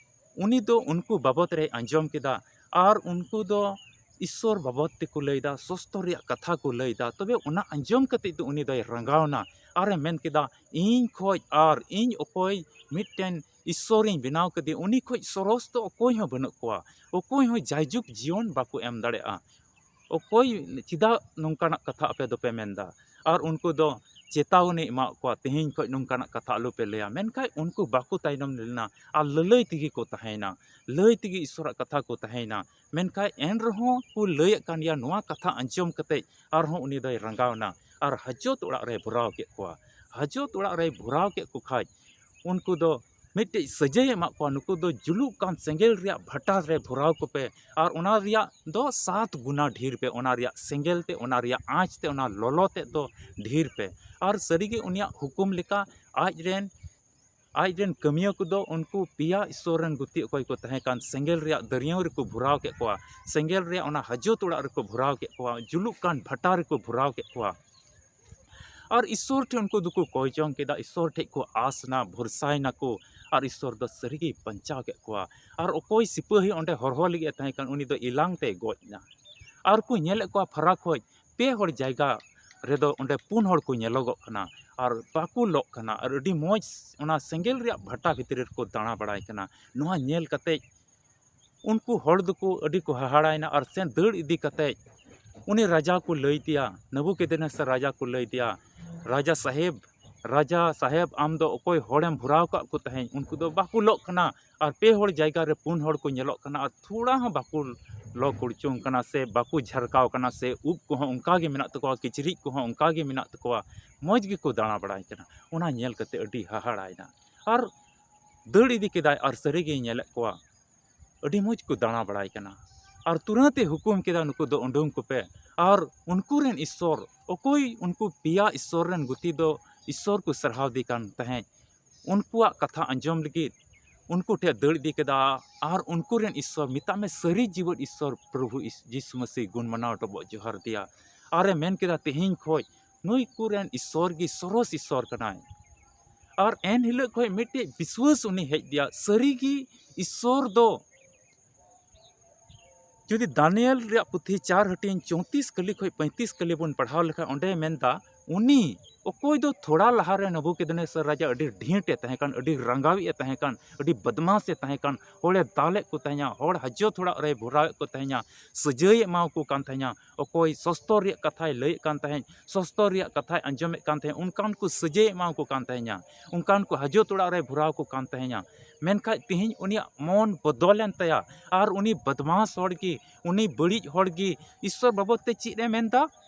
ᱩᱱᱤ ᱫᱚ ᱩᱱᱠᱩ ᱵᱟᱵᱚᱫ ᱨᱮᱭ ᱟᱸᱡᱚᱢ ᱠᱮᱫᱟ, ᱟᱨ ᱩᱱᱠᱩ ᱫᱚ ᱤᱥᱥᱚᱨ ᱵᱟᱵᱚᱫ ᱛᱮᱠᱚ ᱞᱟᱹᱭᱫᱟ, ᱥᱚᱥᱛᱚᱨ ᱨᱮᱭᱟᱜ ᱠᱟᱛᱷᱟ ᱠᱚ ᱞᱟᱹᱭᱫᱟ᱾ ᱛᱚᱵᱮ ᱚᱱᱟ ᱟᱸᱡᱚᱢ ᱠᱟᱛᱮ ᱫᱚ ᱩᱱᱤ ᱫᱚᱭ ᱨᱟᱸᱜᱟᱣᱱᱟ, ᱟᱨᱮ ᱢᱮᱱ ᱠᱮᱫᱟ, ᱤᱧ ᱠᱷᱚᱡ ᱟᱨ ᱤᱧ ᱚᱠᱚᱭ ᱢᱤᱫᱴᱮᱱ ᱤᱥᱥᱚᱨᱤᱧ ᱵᱮᱱᱟᱣ ᱠᱮᱫᱮ, ᱩᱱᱤ ᱠᱷᱚᱡ ᱥᱚᱨᱚᱥ ᱫᱚ ᱚᱠᱚᱭ ᱦᱚᱸ ᱵᱟᱹᱱᱩᱜ ᱠᱚᱣᱟ᱾ ᱚᱠᱚᱭ ᱦᱚᱸ ᱡᱟᱭᱡᱩᱜᱽ ᱡᱤᱭᱚᱱ ᱵᱟᱠᱚ ᱮᱢ ᱫᱟᱲᱮᱭᱟᱜᱼᱟ᱾ ᱚᱠᱚᱭ, ᱪᱮᱫᱟᱜ ᱱᱚᱝᱠᱟᱱᱟᱜ ᱠᱟᱛᱷᱟ ᱟᱯᱮ ᱫᱚᱯᱮ ᱢᱮᱱᱫᱟ? ᱟᱨ ᱩᱱᱠᱩ ᱫᱚ ᱪᱮᱛᱟᱣᱚᱱᱤ ᱮᱢᱟᱜ ᱠᱚᱣᱟ, "ᱛᱮᱦᱮᱧ ᱠᱷᱚᱱ ᱱᱚᱝᱠᱟᱱᱟᱜ ᱠᱟᱛᱷᱟ ᱟᱞᱚᱯᱮ ᱞᱟᱹᱭᱟ", ᱢᱮᱱᱠᱷᱟᱱ ᱩᱱᱠᱩ ᱵᱟᱠᱚ ᱛᱟᱭᱱᱚᱢ ᱞᱮᱱᱟ ᱟᱨ ᱞᱟᱹᱞᱟᱹᱭ ᱛᱮᱜᱮ ᱠᱚ ᱛᱟᱦᱮᱸᱭᱮᱱᱟ, ᱞᱟᱹᱭ ᱛᱮᱜᱮ ᱤᱥᱚᱨᱟᱜ ᱠᱟᱛᱷᱟ ᱠᱚ ᱛᱟᱦᱮᱸᱭᱮᱱᱟ᱾ ᱢᱮᱱᱠᱷᱟᱱ ᱮᱱ ᱨᱮᱦᱚᱸ ᱠᱚ ᱞᱟᱹᱭᱮᱫ ᱠᱟᱱ ᱜᱮᱭᱟ, ᱱᱚᱣᱟ ᱠᱟᱛᱷᱟ ᱟᱸᱡᱚᱢ ᱠᱟᱛᱮ ᱟᱨᱦᱚᱸ ᱩᱱᱤ ᱫᱚᱭ ᱨᱟᱸᱜᱟᱣᱱᱟ ᱟᱨ ᱦᱟᱡᱚᱛ ᱚᱲᱟᱜ ᱨᱮᱭ ᱵᱷᱚᱨᱟᱣ ᱠᱮᱫ ᱠᱚᱣᱟ᱾ ᱦᱟᱡᱚᱛ ᱚᱲᱟᱜ ᱨᱮᱭ ᱵᱷᱚᱨᱟᱣ ᱠᱮᱫ ᱠᱚ ᱠᱷᱟᱡ ᱩᱱᱠᱩ ᱫᱚ ᱢᱤᱫᱴᱮᱡ ᱥᱟᱹᱡᱟᱹᱭ ᱮᱢᱟᱜ ᱠᱚᱣᱟ, ᱱᱩᱠᱩ ᱫᱚ ᱡᱩᱞᱩᱜ ᱠᱟᱱ ᱥᱮᱸᱜᱮᱞ ᱨᱮᱭᱟᱜ ᱵᱷᱟᱴᱟ ᱨᱮ ᱵᱷᱚᱨᱟᱣ ᱠᱚᱯᱮ ᱟᱨ ᱚᱱᱟ ᱨᱮᱭᱟᱜ ᱫᱚ ᱥᱟᱛ ᱜᱩᱱᱟ ᱰᱷᱮᱨ ᱯᱮ, ᱚᱱᱟ ᱨᱮᱭᱟᱜ ᱥᱮᱸᱜᱮᱞ ᱛᱮ, ᱚᱱᱟ ᱨᱮᱭᱟᱜ ᱟᱸᱪ ᱛᱮ, ᱚᱱᱟ ᱞᱚᱞᱚ ᱛᱮᱫ ᱫᱚ ᱰᱷᱮᱨ ᱯᱮ᱾ ᱟᱨ ᱥᱟᱹᱨᱤᱜᱮ ᱩᱱᱤᱭᱟᱜ ᱦᱩᱠᱩᱢ ᱞᱮᱠᱟ ᱟᱡ ᱨᱮᱱ ᱟᱡ ᱨᱮᱱ ᱠᱟᱹᱢᱤᱭᱟᱹ ᱠᱚᱫᱚ ᱩᱱᱠᱩ ᱯᱮᱭᱟ ᱤᱥᱥᱚᱨ ᱨᱮᱱ ᱜᱩᱛᱤ ᱚᱠᱚᱭ ᱠᱚ ᱛᱟᱦᱮᱸ ᱠᱟᱱ ᱥᱮᱸᱜᱮᱞ ᱨᱮᱭᱟᱜ ᱫᱟᱹᱨᱭᱟᱹᱣ ᱨᱮᱠᱚ ᱵᱷᱚᱨᱟᱣ ᱠᱮᱫ ᱠᱚᱣᱟ, ᱥᱮᱸᱜᱮᱞ ᱨᱮᱭᱟᱜ ᱚᱱᱟ ᱦᱟᱡᱚᱛ ᱚᱲᱟᱜ ᱨᱮᱠᱚ ᱵᱷᱚᱨᱟᱣ ᱠᱮᱫ ᱠᱚᱣᱟ, ᱡᱩᱞᱩᱜ ᱠᱟᱱ ᱵᱷᱟᱴᱟ ᱨᱮᱠᱚ ᱵᱷᱚᱨᱟᱣ ᱠᱮᱫ ᱠᱚᱣᱟ᱾ ᱟᱨ ᱤᱥᱥᱚᱨ ᱴᱷᱮᱱ ᱩᱱᱠᱩ ᱫᱚᱠᱚ ᱠᱚᱭ ᱡᱚᱝ ᱠᱮᱫᱟ, ᱤᱥᱥᱚᱨ ᱴᱷᱮᱱ ᱠᱚ ᱟᱥ ᱮᱱᱟ, ᱵᱷᱚᱨᱥᱟᱭᱮᱱᱟ ᱠᱚ, ᱟᱨ ᱤᱥᱥᱚᱨ ᱫᱚ ᱥᱟᱹᱨᱤᱜᱮᱭ ᱵᱟᱧᱪᱟᱣ ᱠᱮᱫ ᱠᱚᱣᱟ᱾ ᱟᱨ ᱚᱠᱚᱭ ᱥᱤᱯᱟᱹᱦᱤ ᱚᱸᱰᱮ ᱦᱚᱨᱦᱚ ᱞᱟᱹᱜᱤᱫ ᱮ ᱛᱟᱦᱮᱸ ᱠᱟᱱ, ᱩᱱᱤ ᱫᱚ ᱮᱞᱟᱝ ᱛᱮᱭ ᱜᱚᱡ ᱮᱱᱟ᱾ ᱟᱨ ᱠᱚ ᱧᱮᱞᱮᱫ ᱠᱚᱣᱟ ᱯᱷᱟᱨᱟᱠ ᱠᱷᱚᱡ ᱯᱮ ᱦᱚᱲ ᱡᱟᱭᱜᱟ ᱨᱮᱫᱚ ᱚᱸᱰᱮ ᱯᱩᱱ ᱦᱚᱲ ᱠᱚ ᱧᱮᱞᱚᱜᱚᱜ ᱠᱟᱱᱟ ᱟᱨ ᱵᱟᱠᱚ ᱞᱚᱜ ᱠᱟᱱᱟ, ᱟᱨ ᱟᱹᱰᱤ ᱢᱚᱡᱽ ᱚᱱᱟ ᱥᱮᱸᱜᱮᱞ ᱨᱮᱭᱟᱜ ᱵᱷᱟᱴᱟ ᱵᱷᱤᱛᱨᱤ ᱨᱮᱠᱚ ᱫᱟᱬᱟ ᱵᱟᱲᱟᱭ ᱠᱟᱱᱟ᱾ ᱱᱚᱣᱟ ᱧᱮᱞ ᱠᱟᱛᱮᱡ ᱩᱱᱠᱩ ᱦᱚᱲ ᱫᱚᱠᱚ ᱟᱹᱰᱤ ᱠᱚ ᱦᱟᱦᱟᱲᱟᱭᱮᱱᱟ ᱟᱨ ᱥᱮᱱ ᱫᱟᱹᱲ ᱤᱫᱤ ᱠᱟᱛᱮᱡ ᱩᱱᱤ ᱨᱟᱡᱟ ᱠᱚ ᱞᱟᱹᱭ ᱟᱫᱮᱭᱟ, ᱱᱮᱵᱩᱠᱟᱫᱱᱮᱥᱟᱨ ᱨᱟᱡᱟ ᱠᱚ ᱞᱟᱹᱭ ᱟᱫᱮᱭᱟ, "ᱨᱟᱡᱟ ᱥᱟᱦᱮᱵᱽ, ᱨᱟᱡᱟ ᱥᱟᱦᱮᱵᱽ, ᱟᱢ ᱫᱚ ᱚᱠᱚᱭ ᱦᱚᱲᱮᱢ ᱵᱷᱚᱨᱟᱣ ᱠᱟᱜ ᱠᱚ ᱛᱟᱦᱮᱸᱫ? ᱩᱱᱠᱩ ᱫᱚ ᱵᱟᱠᱚ ᱞᱚᱜ ᱠᱟᱱᱟ ᱟᱨ ᱯᱮ ᱦᱚᱲ ᱡᱟᱭᱜᱟ ᱨᱮ ᱯᱩᱱ ᱦᱚᱲ ᱠᱚ ᱧᱮᱞᱚᱜ ᱠᱟᱱᱟ ᱟᱨ ᱛᱷᱚᱲᱟ ᱦᱚᱸ ᱵᱟᱠᱚ ᱞᱚ ᱠᱩᱲᱪᱩᱝ ᱠᱟᱱᱟ ᱥᱮ ᱵᱟᱠᱚ ᱡᱷᱟᱨᱠᱟᱣ ᱠᱟᱱᱟ ᱥᱮ ᱩᱵ ᱠᱚᱦᱚᱸ ᱚᱱᱠᱟ ᱜᱮ ᱢᱮᱱᱟᱜ ᱛᱟᱠᱚᱣᱟ, ᱠᱤᱪᱨᱤᱡ ᱠᱚᱦᱚᱸ ᱚᱱᱠᱟ ᱜᱮ ᱢᱮᱱᱟᱜ ᱛᱟᱠᱚᱣᱟ, ᱢᱚᱡᱽ ᱜᱮᱠᱚ ᱫᱟᱬᱟ ᱵᱟᱲᱟᱭ ᱠᱟᱱᱟ᱾" ᱚᱱᱟ ᱧᱮᱞ ᱠᱟᱛᱮ ᱟᱹᱰᱤ ᱦᱟᱦᱟᱲᱟᱭᱮᱱᱟ ᱟᱨ ᱫᱟᱹᱲ ᱤᱫᱤ ᱠᱮᱫᱟᱭ ᱟᱨ ᱥᱟᱹᱨᱤ ᱜᱮᱭ ᱧᱮᱞᱮᱫ ᱠᱚᱣᱟ᱾ ᱟᱹᱰᱤ ᱢᱚᱡᱽ ᱠᱚ ᱫᱟᱬᱟ ᱵᱟᱲᱟᱭ ᱠᱟᱱᱟ᱾ ᱟᱨ ᱛᱩᱨᱟᱹᱛ ᱮ ᱦᱩᱠᱩᱢ ᱠᱮᱫᱟ, "ᱱᱩᱠᱩ ᱫᱚ ᱩᱰᱩᱝ ᱠᱚᱯᱮ᱾" ᱟᱨ ᱩᱱᱠᱩ ᱨᱮᱱ ᱤᱥᱥᱚᱨ, ᱚᱠᱚᱭ ᱩᱱᱠᱩ ᱯᱮᱭᱟ ᱤᱥᱥᱚᱨ ᱨᱮᱱ ᱜᱩᱛᱤ ᱫᱚ ᱤᱥᱥᱚᱨ ᱠᱚ ᱥᱟᱨᱦᱟᱣ ᱫᱮ ᱠᱟᱱ ᱛᱟᱦᱮᱸᱫ, ᱩᱱᱠᱩᱣᱟᱜ ᱠᱟᱛᱷᱟ ᱟᱸᱡᱚᱢ ᱞᱟᱹᱜᱤᱫ ᱩᱱᱠᱩ ᱴᱷᱮᱱ ᱫᱟᱹᱲ ᱤᱫᱤ ᱠᱮᱫᱟ᱾ ᱟᱨ ᱩᱱᱠᱩ ᱨᱮᱱ ᱤᱥᱥᱚᱨ, ᱢᱮᱛᱟᱜ ᱢᱮ ᱥᱟᱹᱨᱤ ᱡᱤᱣᱮᱫ ᱤᱥᱥᱚᱨ ᱯᱨᱚᱵᱷᱩ ᱤᱥ-, ᱡᱤᱥᱩ ᱢᱟᱹᱥᱤ ᱜᱩᱱ ᱢᱟᱱᱟᱣ ᱰᱚᱵᱚᱜ ᱡᱚᱦᱟᱨ ᱫᱮᱭᱟ᱾ ᱟᱨ ᱮ ᱢᱮᱱ ᱠᱮᱫᱟ, "ᱛᱮᱦᱮᱧ ᱠᱷᱚᱡ ᱱᱩᱭ ᱠᱚᱨᱮᱱ ᱤᱥᱥᱚᱨ ᱜᱮ ᱥᱚᱨᱚᱥ ᱤᱥᱥᱚᱨ ᱠᱟᱱᱟᱭ᱾" ᱟᱨ ᱮᱱ ᱦᱤᱞᱳᱜ ᱠᱷᱚᱡ ᱢᱤᱫᱴᱮᱡ ᱵᱤᱥᱣᱟᱹᱥ ᱩᱱᱤ ᱦᱮᱡ ᱟᱫᱮᱭᱟ, ᱥᱟᱹᱨᱤ ᱜᱮ ᱤᱥᱥᱚᱨ ᱫᱚ᱾ ᱡᱩᱫᱤ ᱫᱟᱱᱤᱭᱮᱞ ᱨᱮᱭᱟᱜ ᱯᱩᱛᱷᱤ ᱪᱟᱨ ᱦᱟᱹᱴᱤᱧ ᱪᱳᱭᱛᱨᱤᱥ ᱠᱟᱹᱞᱤ ᱠᱷᱚᱡ ᱯᱚᱸᱭᱛᱨᱤᱥ ᱠᱟᱹᱞᱤ ᱵᱚᱱ ᱯᱟᱲᱦᱟᱣ ᱞᱮᱠᱷᱟᱱ, ᱚᱸᱰᱮ ᱢᱮᱱᱫᱟ, ᱩᱱᱤ ᱚᱠᱚᱭ ᱫᱚ ᱛᱷᱚᱲᱟ ᱞᱟᱦᱟᱨᱮ ᱱᱮᱵᱩᱠᱟᱫᱱᱮᱥᱟᱨ ᱨᱟᱡᱟ ᱟᱹᱰᱤ ᱰᱷᱤᱸᱴ ᱮ ᱛᱟᱦᱮᱸ ᱠᱟᱱ, ᱟᱹᱰᱤ ᱨᱟᱸᱜᱟᱣᱤᱡ ᱮ ᱛᱟᱦᱮᱸ ᱠᱟᱱ, ᱟᱹᱰᱤ ᱵᱚᱫᱢᱟᱥ ᱮ ᱛᱟᱦᱮᱸ ᱠᱟᱱ, ᱦᱚᱲᱮ ᱫᱟᱞᱮᱫ ᱠᱚ ᱛᱟᱦᱮᱸᱧᱟ, ᱦᱚᱲ ᱦᱟᱡᱚᱛ ᱚᱲᱟᱜ ᱨᱮᱭ ᱵᱷᱚᱨᱟᱣᱮᱫ ᱠᱚ ᱛᱟᱦᱮᱸᱧᱟ, ᱥᱟᱹᱡᱟᱹᱭᱮ ᱮᱢᱟᱣᱟᱠᱚ ᱠᱟᱱ ᱛᱟᱦᱮᱸᱧᱟ, ᱚᱠᱚᱭ ᱥᱚᱥᱛᱚᱨ ᱨᱮᱭᱟᱜ ᱠᱟᱛᱷᱟᱭ ᱞᱟᱹᱭᱮᱫ ᱠᱟᱱ ᱛᱟᱦᱮᱸᱫ, ᱥᱚᱥᱛᱚᱨ ᱨᱮᱭᱟᱜ ᱠᱟᱛᱷᱟᱭ ᱟᱸᱡᱚᱢᱮᱫ ᱠᱟᱱ ᱛᱟᱦᱮᱸᱫ, ᱚᱱᱠᱟᱱ ᱠᱚ ᱥᱟᱹᱡᱟᱹᱭᱮ ᱮᱢᱟᱣᱟᱠᱚ ᱠᱟᱱ ᱛᱟᱦᱮᱸᱧᱟ, ᱚᱱᱠᱟᱱ ᱠᱚ ᱦᱟᱡᱚᱛ ᱚᱲᱟᱜ ᱨᱮᱭ ᱵᱷᱚᱨᱟᱣ ᱠᱚ ᱠᱟᱱ ᱛᱟᱦᱮᱸᱧᱟ᱾ ᱢᱮᱱᱠᱷᱟᱡ ᱛᱮᱦᱮᱧ ᱩᱱᱤᱭᱟᱜ ᱢᱚᱱ ᱵᱚᱫᱚᱞᱮᱱ ᱛᱟᱭᱟ, ᱟᱨ ᱩᱱᱤ ᱵᱚᱫᱢᱟᱥ ᱦᱚᱲ ᱜᱮ, ᱩᱱᱤ ᱵᱟᱹᱲᱤᱡ ᱦᱚᱲ ᱜᱮ ᱤᱥᱥᱚᱨ ᱵᱟᱵᱚᱫ ᱛᱮ ᱪᱮᱫ ᱮ ᱢᱮᱱᱫᱟ?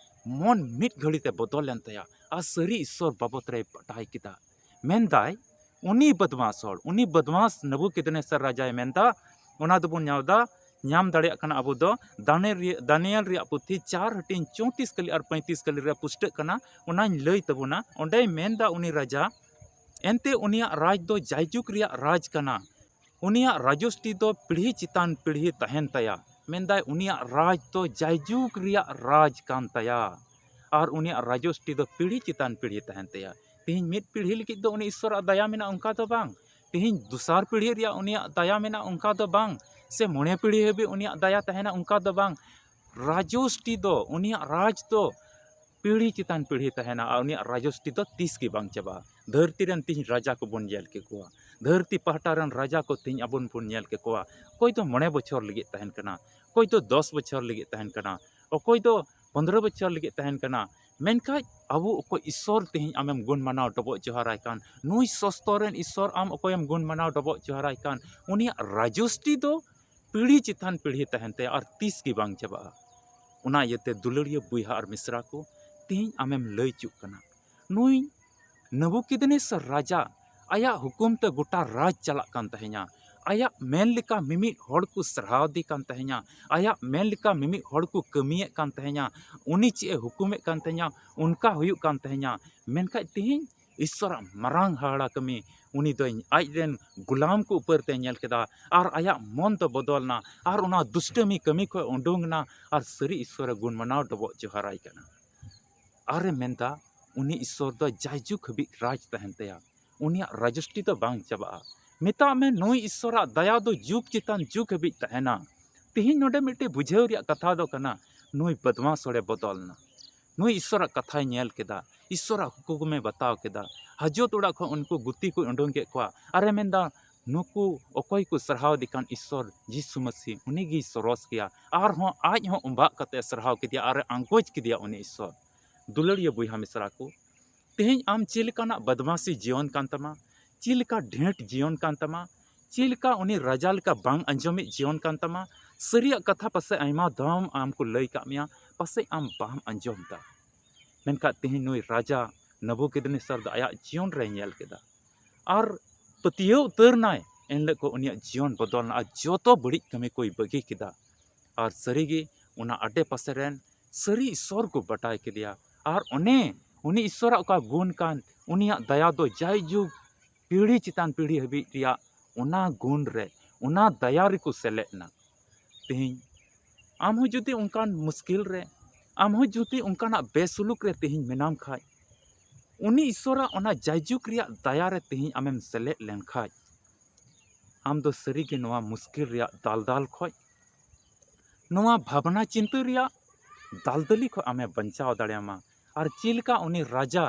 ᱢᱚᱱ ᱢᱤᱫ ᱜᱷᱟᱹᱲᱤ ᱛᱮ ᱵᱚᱫᱚᱞ ᱞᱮᱱ ᱛᱟᱭᱟ, ᱟᱨ ᱥᱟᱹᱨᱤ ᱤᱥᱥᱚᱨ ᱵᱟᱵᱚᱫ ᱨᱮᱭ ᱵᱟᱰᱟᱭ ᱠᱮᱫᱟ᱾ ᱢᱮᱱᱫᱟᱭ, ᱩᱱᱤ ᱵᱚᱫᱢᱟᱥ ᱦᱚᱲ, ᱩᱱᱤ ᱵᱚᱫᱢᱟᱥ ᱱᱮᱵᱩᱠᱟᱫᱱᱮᱥᱟᱨ ᱨᱟᱡᱟᱭ ᱢᱮᱱᱫᱟ, ᱚᱱᱟ ᱫᱚᱵᱚᱱ ᱧᱟᱢ ᱮᱫᱟ, ᱧᱟᱢ ᱫᱟᱲᱮᱭᱟᱜ ᱠᱟᱱᱟ ᱟᱵᱚ ᱫᱚ ᱫᱟᱱᱮᱞ ᱨᱮ-, ᱫᱟᱱᱤᱭᱮᱞ ᱨᱮᱭᱟᱜ ᱯᱩᱛᱷᱤ ᱪᱟᱨ ᱦᱟᱹᱴᱤᱧ ᱪᱚᱣᱛᱤᱥ ᱠᱟᱹᱞᱤ ᱟᱨ ᱯᱚᱸᱭᱛᱤᱥ ᱠᱟᱹᱞᱤ ᱨᱮ ᱯᱩᱥᱴᱟᱹᱜ ᱠᱟᱱᱟ, ᱚᱱᱟᱧ ᱞᱟᱹᱭ ᱛᱟᱵᱚᱱᱟ᱾ ᱚᱸᱰᱮᱭ ᱢᱮᱱᱫᱟ ᱩᱱᱤ ᱨᱟᱡᱟ, ᱮᱱᱛᱮ ᱩᱱᱤᱭᱟᱜ ᱨᱟᱡᱽ ᱫᱚ ᱡᱟᱭᱡᱩᱜᱽ ᱨᱮᱭᱟᱜ ᱨᱟᱡᱽ ᱠᱟᱱᱟ, ᱩᱱᱤᱭᱟᱜ ᱨᱟᱡᱚᱥᱴᱤ ᱫᱚ ᱯᱤᱲᱦᱤ ᱪᱮᱛᱟᱱ ᱯᱤᱲᱦᱤ ᱛᱟᱦᱮᱱ ᱛᱟᱭᱟ᱾ ᱢᱮᱱᱫᱟᱭ ᱩᱱᱤᱭᱟᱜ ᱨᱟᱡᱽ ᱫᱚ ᱡᱟᱭᱡᱩᱜᱽ ᱨᱮᱭᱟᱜ ᱨᱟᱡᱽ ᱠᱟᱱ ᱛᱟᱭᱟ, ᱟᱨ ᱩᱱᱤᱭᱟᱜ ᱨᱟᱡᱚᱥᱴᱤ ᱫᱚ ᱯᱤᱲᱦᱤ ᱪᱮᱛᱟᱱ ᱯᱤᱲᱦᱤ ᱛᱟᱦᱮᱱ ᱛᱟᱭᱟ᱾ ᱛᱮᱦᱮᱧ ᱢᱤᱫ ᱯᱤᱲᱦᱤ ᱞᱟᱹᱜᱤᱫ ᱫᱚ ᱩᱱᱤ ᱤᱥᱥᱚᱨᱟᱜ ᱫᱟᱭᱟ ᱢᱮᱱᱟᱜᱼᱟ ᱚᱱᱠᱟ ᱫᱚ ᱵᱟᱝ, ᱛᱮᱦᱮᱧ ᱫᱚᱥᱟᱨ ᱯᱤᱲᱦᱤ ᱨᱮᱭᱟᱜ ᱩᱱᱤᱭᱟᱜ ᱫᱟᱭᱟ ᱢᱮᱱᱟᱜᱼᱟ ᱚᱱᱠᱟ ᱫᱚ ᱵᱟᱝ, ᱥᱮ ᱢᱚᱬᱮ ᱯᱤᱲᱦᱤ ᱦᱟᱹᱵᱤᱡ ᱩᱱᱤᱭᱟᱜ ᱫᱟᱭᱟ ᱛᱟᱦᱮᱱᱟ ᱚᱱᱠᱟ ᱫᱚ ᱵᱟᱝ᱾ ᱨᱟᱡᱚᱥᱴᱤ ᱫᱚ, ᱩᱱᱤᱭᱟᱜ ᱨᱟᱡᱽ ᱫᱚ ᱯᱤᱲᱦᱤ ᱪᱮᱛᱟᱱ ᱯᱤᱲᱦᱤ ᱛᱟᱦᱮᱱᱟ, ᱟᱨ ᱩᱱᱤᱭᱟᱜ ᱨᱟᱡᱚᱥᱴᱤ ᱫᱚ ᱛᱤᱥ ᱜᱮ ᱵᱟᱝ ᱪᱟᱵᱟᱜᱼᱟ᱾ ᱫᱷᱟᱹᱨᱛᱤ ᱨᱮᱱ ᱛᱮᱦᱮᱧ ᱨᱟᱡᱟ ᱠᱚᱵᱚᱱ ᱧᱮᱞ ᱠᱮᱠᱚᱣᱟ, ᱫᱷᱟᱹᱨᱛᱤ ᱯᱟᱦᱴᱟ ᱨᱮᱱ ᱨᱟᱡᱟ ᱠᱚ ᱛᱮᱦᱮᱧ ᱟᱵᱚᱱ ᱵᱚᱱ ᱧᱮᱞ ᱠᱮᱠᱚᱣᱟ᱾ ᱚᱠᱚᱭ ᱫᱚ ᱢᱚᱬᱮ ᱵᱚᱪᱷᱚᱨ ᱞᱟᱹᱜᱤᱫ ᱛᱟᱦᱮᱱ ᱠᱟᱱᱟ, ᱚᱠᱚᱭ ᱫᱚ ᱫᱚᱥ ᱵᱚᱪᱷᱚᱨ ᱞᱟᱹᱜᱤᱫ ᱛᱟᱦᱮᱱ ᱠᱟᱱᱟ, ᱚᱠᱚᱭ ᱫᱚ ᱯᱚᱱᱫᱽᱨᱚ ᱵᱚᱪᱷᱚᱨ ᱞᱟᱹᱜᱤᱫ ᱛᱟᱦᱮᱱ ᱠᱟᱱᱟ᱾ ᱢᱮᱱᱠᱷᱟᱡ ᱟᱵᱚ ᱚᱠᱚᱭ ᱤᱥᱥᱚᱨ ᱛᱮᱦᱮᱧ ᱟᱢᱮᱢ ᱜᱩᱱ ᱢᱟᱱᱟᱣ ᱰᱚᱵᱚᱜ ᱡᱚᱦᱟᱨᱟᱭ ᱠᱟᱱ, ᱱᱩᱭ ᱥᱚᱥᱛᱚ ᱨᱮᱱ ᱤᱥᱥᱚᱨ ᱟᱢ ᱚᱠᱚᱭᱮᱢ ᱜᱩᱱ ᱢᱟᱱᱟᱣ ᱰᱚᱵᱚᱜ ᱡᱚᱦᱟᱨᱟᱭ ᱠᱟᱱ, ᱩᱱᱤᱭᱟᱜ ᱨᱟᱡᱚᱥᱴᱤ ᱫᱚ ᱯᱤᱲᱦᱤ ᱪᱮᱛᱟᱱ ᱯᱤᱲᱦᱤ ᱛᱟᱦᱮᱱ ᱛᱟᱭᱟ ᱟᱨ ᱛᱤᱥ ᱜᱮ ᱵᱟᱝ ᱪᱟᱵᱟᱜᱼᱟ᱾ ᱚᱱᱟ ᱤᱭᱟᱹᱛᱮ ᱫᱩᱞᱟᱹᱲᱤᱭᱟᱹ ᱵᱚᱭᱦᱟ ᱟᱨ ᱢᱤᱥᱨᱟ ᱠᱚ, ᱛᱮᱦᱮᱧ ᱟᱢᱮᱢ ᱞᱟᱹᱭ ᱦᱚᱪᱚᱜ ᱠᱟᱱᱟ, ᱱᱩᱭ ᱱᱮᱵᱩᱠᱟᱫᱱᱮᱥᱟᱨ ᱨᱟᱡᱟ ᱟᱭᱟᱜ ᱦᱩᱠᱩᱢ ᱛᱮ ᱜᱚᱴᱟ ᱨᱟᱡᱽ ᱪᱟᱞᱟᱜ ᱠᱟᱱ ᱛᱟᱦᱮᱸᱧᱟ, ᱟᱭᱟᱜ ᱢᱮᱱ ᱞᱮᱠᱟ ᱢᱤᱢᱤᱫ ᱦᱚᱲ ᱠᱚ ᱥᱟᱨᱦᱟᱣᱫᱮ ᱠᱟᱱ ᱛᱟᱦᱮᱸᱧᱟ, ᱟᱭᱟᱜ ᱢᱮᱱ ᱞᱮᱠᱟ ᱢᱤᱢᱤᱫ ᱦᱚᱲ ᱠᱚ ᱠᱟᱹᱢᱤᱭᱮᱫ ᱠᱟᱱ ᱛᱟᱦᱮᱸᱧᱟ, ᱩᱱᱤ ᱪᱮᱫ ᱮ ᱦᱩᱠᱩᱢᱮᱫ ᱠᱟᱱ ᱛᱟᱦᱮᱸᱧᱟ ᱚᱱᱠᱟ ᱦᱩᱭᱩᱜ ᱠᱟᱱ ᱛᱟᱦᱮᱸᱧᱟ᱾ ᱢᱮᱱᱠᱷᱟᱡ ᱛᱮᱦᱮᱧ ᱤᱥᱥᱚᱨᱟᱜ ᱢᱟᱨᱟᱝ ᱦᱟᱦᱟᱲᱟ ᱠᱟᱹᱢᱤ, ᱩᱱᱤ ᱫᱚ ᱟᱡ ᱨᱮᱱ ᱜᱩᱞᱟᱢ ᱠᱚ ᱩᱯᱟᱹᱨ ᱛᱮ ᱧᱮᱞ ᱠᱮᱫᱟ, ᱟᱨ ᱟᱭᱟᱜ ᱢᱚᱱ ᱫᱚ ᱵᱚᱫᱚᱞ ᱮᱱᱟ, ᱟᱨ ᱚᱱᱟ ᱫᱩᱥᱴᱟᱹᱢᱤ ᱠᱟᱹᱢᱤ ᱠᱷᱚᱱ ᱩᱰᱩᱝ ᱮᱱᱟ, ᱟᱨ ᱥᱟᱹᱨᱤ ᱤᱥᱥᱚᱨᱮ ᱜᱩᱱ ᱢᱟᱱᱟᱣ ᱰᱚᱵᱚᱜ ᱡᱚᱦᱟᱨᱟᱭ ᱠᱟᱱᱟ᱾ ᱟᱨᱮ ᱢᱮᱱᱫᱟ, ᱩᱱᱤ ᱤᱥᱥᱚᱨ ᱫᱚ ᱡᱟᱭᱡᱩᱜᱽ ᱦᱟᱹᱵᱤᱡ ᱨᱟᱡᱽ ᱛᱟᱦᱮᱱ ᱛᱟᱭᱟ, ᱩᱱᱤᱭᱟᱜ ᱨᱟᱡᱚᱥᱴᱤ ᱫᱚ ᱵᱟᱝ ᱪᱟᱵᱟᱜᱼᱟ᱾ ᱢᱮᱛᱟᱜ ᱢᱮ, ᱱᱩᱭ ᱤᱥᱥᱚᱨᱟᱜ ᱫᱟᱭᱟ ᱫᱚ ᱡᱩᱜᱽ ᱪᱮᱛᱟᱱ ᱡᱩᱜᱽ ᱦᱟᱹᱵᱤᱡ ᱛᱟᱦᱮᱱᱟ᱾ ᱛᱮᱦᱮᱧ ᱱᱚᱰᱮ ᱢᱤᱫᱴᱮᱡ ᱵᱩᱡᱷᱟᱹᱣ ᱨᱮᱭᱟᱜ ᱠᱟᱛᱷᱟ ᱫᱚ ᱠᱟᱱᱟ, ᱱᱩᱭ ᱵᱚᱫᱢᱟᱥ ᱦᱚᱲᱮ ᱵᱚᱫᱚᱞ ᱮᱱᱟ᱾ ᱱᱩᱭ ᱤᱥᱥᱚᱨᱟᱜ ᱠᱟᱛᱷᱟᱭ ᱧᱮᱞ ᱠᱮᱫᱟ, ᱤᱥᱥᱚᱨᱟᱜ ᱦᱩᱠᱩᱢᱮ ᱵᱟᱛᱟᱣ ᱠᱮᱫᱟ᱾ ᱦᱟᱡᱚᱛ ᱚᱲᱟᱜ ᱠᱷᱚᱱ ᱩᱱᱠᱩ ᱜᱩᱛᱤ ᱠᱚ ᱩᱰᱩᱝ ᱠᱮᱫ ᱠᱚᱣᱟ᱾ ᱟᱨᱮ ᱢᱮᱱᱫᱟ, ᱱᱩᱠᱩ ᱚᱠᱚᱭ ᱠᱚ ᱥᱟᱨᱦᱟᱣ ᱮᱫᱮ ᱠᱟᱱ ᱤᱥᱥᱚᱨ ᱡᱤᱥᱩ ᱢᱟᱹᱥᱤ, ᱩᱱᱤ ᱜᱮᱭ ᱥᱚᱨᱚᱥ ᱜᱮᱭᱟ᱾ ᱟᱨᱦᱚᱸ ᱟᱡ ᱦᱚᱸ ᱚᱵᱟᱜ ᱠᱟᱛᱮ ᱥᱟᱨᱦᱟᱣ ᱠᱮᱫᱮᱭᱟ ᱟᱨ ᱮ ᱟᱸᱜᱚᱪ ᱠᱮᱫᱮᱭᱟ ᱩᱱᱤ ᱤᱥᱥᱚᱨ᱾ ᱫᱩᱞᱟᱹᱲᱤᱭᱟᱹ ᱵᱚᱭᱦᱟ ᱢᱤᱥᱨᱟ ᱠᱚ, ᱛᱮᱦᱮᱧ ᱟᱢ ᱪᱮᱫ ᱞᱮᱠᱟᱱᱟᱜ ᱵᱟᱫᱢᱟᱥᱤ ᱡᱤᱭᱚᱱ ᱠᱟᱱ ᱛᱟᱢᱟ, ᱪᱮᱫ ᱞᱮᱠᱟ ᱰᱷᱮᱸᱴ ᱡᱤᱭᱚᱱ ᱠᱟᱱ ᱛᱟᱢᱟ, ᱪᱮᱫ ᱞᱮᱠᱟ ᱩᱱᱤ ᱨᱟᱡᱟ ᱞᱮᱠᱟ ᱵᱟᱝ ᱟᱸᱡᱚᱢᱤᱡ ᱡᱤᱭᱚᱱ ᱠᱟᱱ ᱛᱟᱢᱟ, ᱥᱟᱹᱨᱤᱭᱟᱜ ᱠᱟᱛᱷᱟ ᱯᱟᱥᱮᱡ ᱟᱭᱢᱟ ᱫᱷᱟᱣ ᱟᱢ ᱠᱚ ᱞᱟᱹᱭ ᱠᱟᱜ ᱢᱮᱭᱟ, ᱯᱟᱥᱮᱡ ᱟᱢ ᱵᱟᱢ ᱟᱸᱡᱚᱢ ᱫᱟ᱾ ᱢᱮᱱᱠᱷᱟᱱ ᱛᱮᱦᱮᱧ ᱱᱩᱭ ᱨᱟᱡᱟ ᱱᱮᱵᱩᱠᱟᱫᱱᱮᱥᱟᱨ ᱫᱚ ᱟᱭᱟᱜ ᱡᱤᱭᱚᱱ ᱨᱮᱭ ᱧᱮᱞ ᱠᱮᱫᱟ᱾ ᱟᱨ ᱯᱟᱹᱛᱭᱟᱹᱣ ᱩᱛᱟᱹᱨ ᱱᱟᱭ᱾ ᱮᱱᱦᱤᱞᱳᱜ ᱠᱚ ᱩᱱᱤᱭᱟᱜ ᱡᱤᱭᱚᱱ ᱵᱚᱫᱚᱞ ᱱᱟ ᱟᱨ ᱡᱚᱛᱚ ᱵᱟᱹᱲᱤᱡ ᱠᱟᱹᱢᱤ ᱠᱚᱭ ᱵᱟᱹᱜᱤ ᱠᱮᱫᱟ᱾ ᱟᱨ ᱥᱟᱹᱨᱤᱜᱮ ᱚᱱᱟ ᱟᱰᱮ ᱯᱟᱥᱮ ᱨᱮᱱ ᱥᱟᱹᱨᱤ ᱤᱥᱥᱚᱨ ᱠᱚ ᱵᱟᱰᱟᱭ ᱠᱮᱫᱮᱭᱟ᱾ ᱟᱨ ᱚᱱᱮ ᱩᱱᱤ ᱤᱥᱥᱚᱨᱟᱜ ᱚᱠᱟ ᱜᱩᱱ ᱠᱟᱱ, ᱩᱱᱤᱭᱟᱜ ᱫᱟᱭᱟ ᱫᱚ ᱡᱟᱭᱡᱩᱜᱽ ᱯᱤᱲᱦᱤ ᱪᱮᱛᱟᱱ ᱯᱤᱲᱦᱤ ᱦᱟᱹᱵᱤᱡ ᱨᱮᱭᱟᱜ ᱚᱱᱟ ᱜᱩᱱ ᱨᱮ, ᱚᱱᱟ ᱫᱟᱭᱟ ᱨᱮᱠᱚ ᱥᱮᱞᱮᱫ ᱮᱱᱟ᱾ ᱛᱮᱦᱮᱧ ᱟᱢ ᱦᱚᱸ ᱡᱩᱫᱤ ᱚᱱᱠᱟᱱ ᱢᱩᱥᱠᱤᱞ ᱨᱮ, ᱟᱢ ᱦᱚᱸ ᱡᱩᱫᱤ ᱚᱱᱠᱟᱱᱟᱜ ᱵᱮᱥᱩᱞᱩᱠ ᱨᱮ ᱛᱮᱦᱮᱧ ᱢᱮᱱᱟᱢ ᱠᱷᱟᱡ, ᱩᱱᱤ ᱤᱥᱥᱚᱨᱟᱜ ᱚᱱᱟ ᱡᱟᱭᱡᱩᱜᱽ ᱨᱮᱭᱟᱜ ᱫᱟᱭᱟ ᱨᱮ ᱛᱮᱦᱮᱧ ᱟᱢᱮᱢ ᱥᱮᱞᱮᱫ ᱞᱮᱱᱠᱷᱟᱡ, ᱟᱢ ᱫᱚ ᱥᱟᱹᱨᱤᱜᱮ ᱱᱚᱣᱟ ᱢᱩᱥᱠᱤᱞ ᱨᱮᱭᱟᱜ ᱫᱟᱞᱫᱟᱞ ᱠᱷᱚᱡ, ᱱᱚᱣᱟ ᱵᱷᱟᱵᱽᱱᱟ ᱪᱤᱱᱛᱟᱹ ᱨᱮᱭᱟᱜ ᱫᱟᱞᱫᱟᱞᱤ ᱠᱷᱚᱡ ᱟᱢᱮ ᱵᱟᱧᱪᱟᱣ ᱫᱟᱲᱮᱭᱟᱢᱟ᱾ ᱟᱨ ᱪᱮᱫ ᱞᱮᱠᱟ ᱩᱱᱤ ᱨᱟᱡᱟ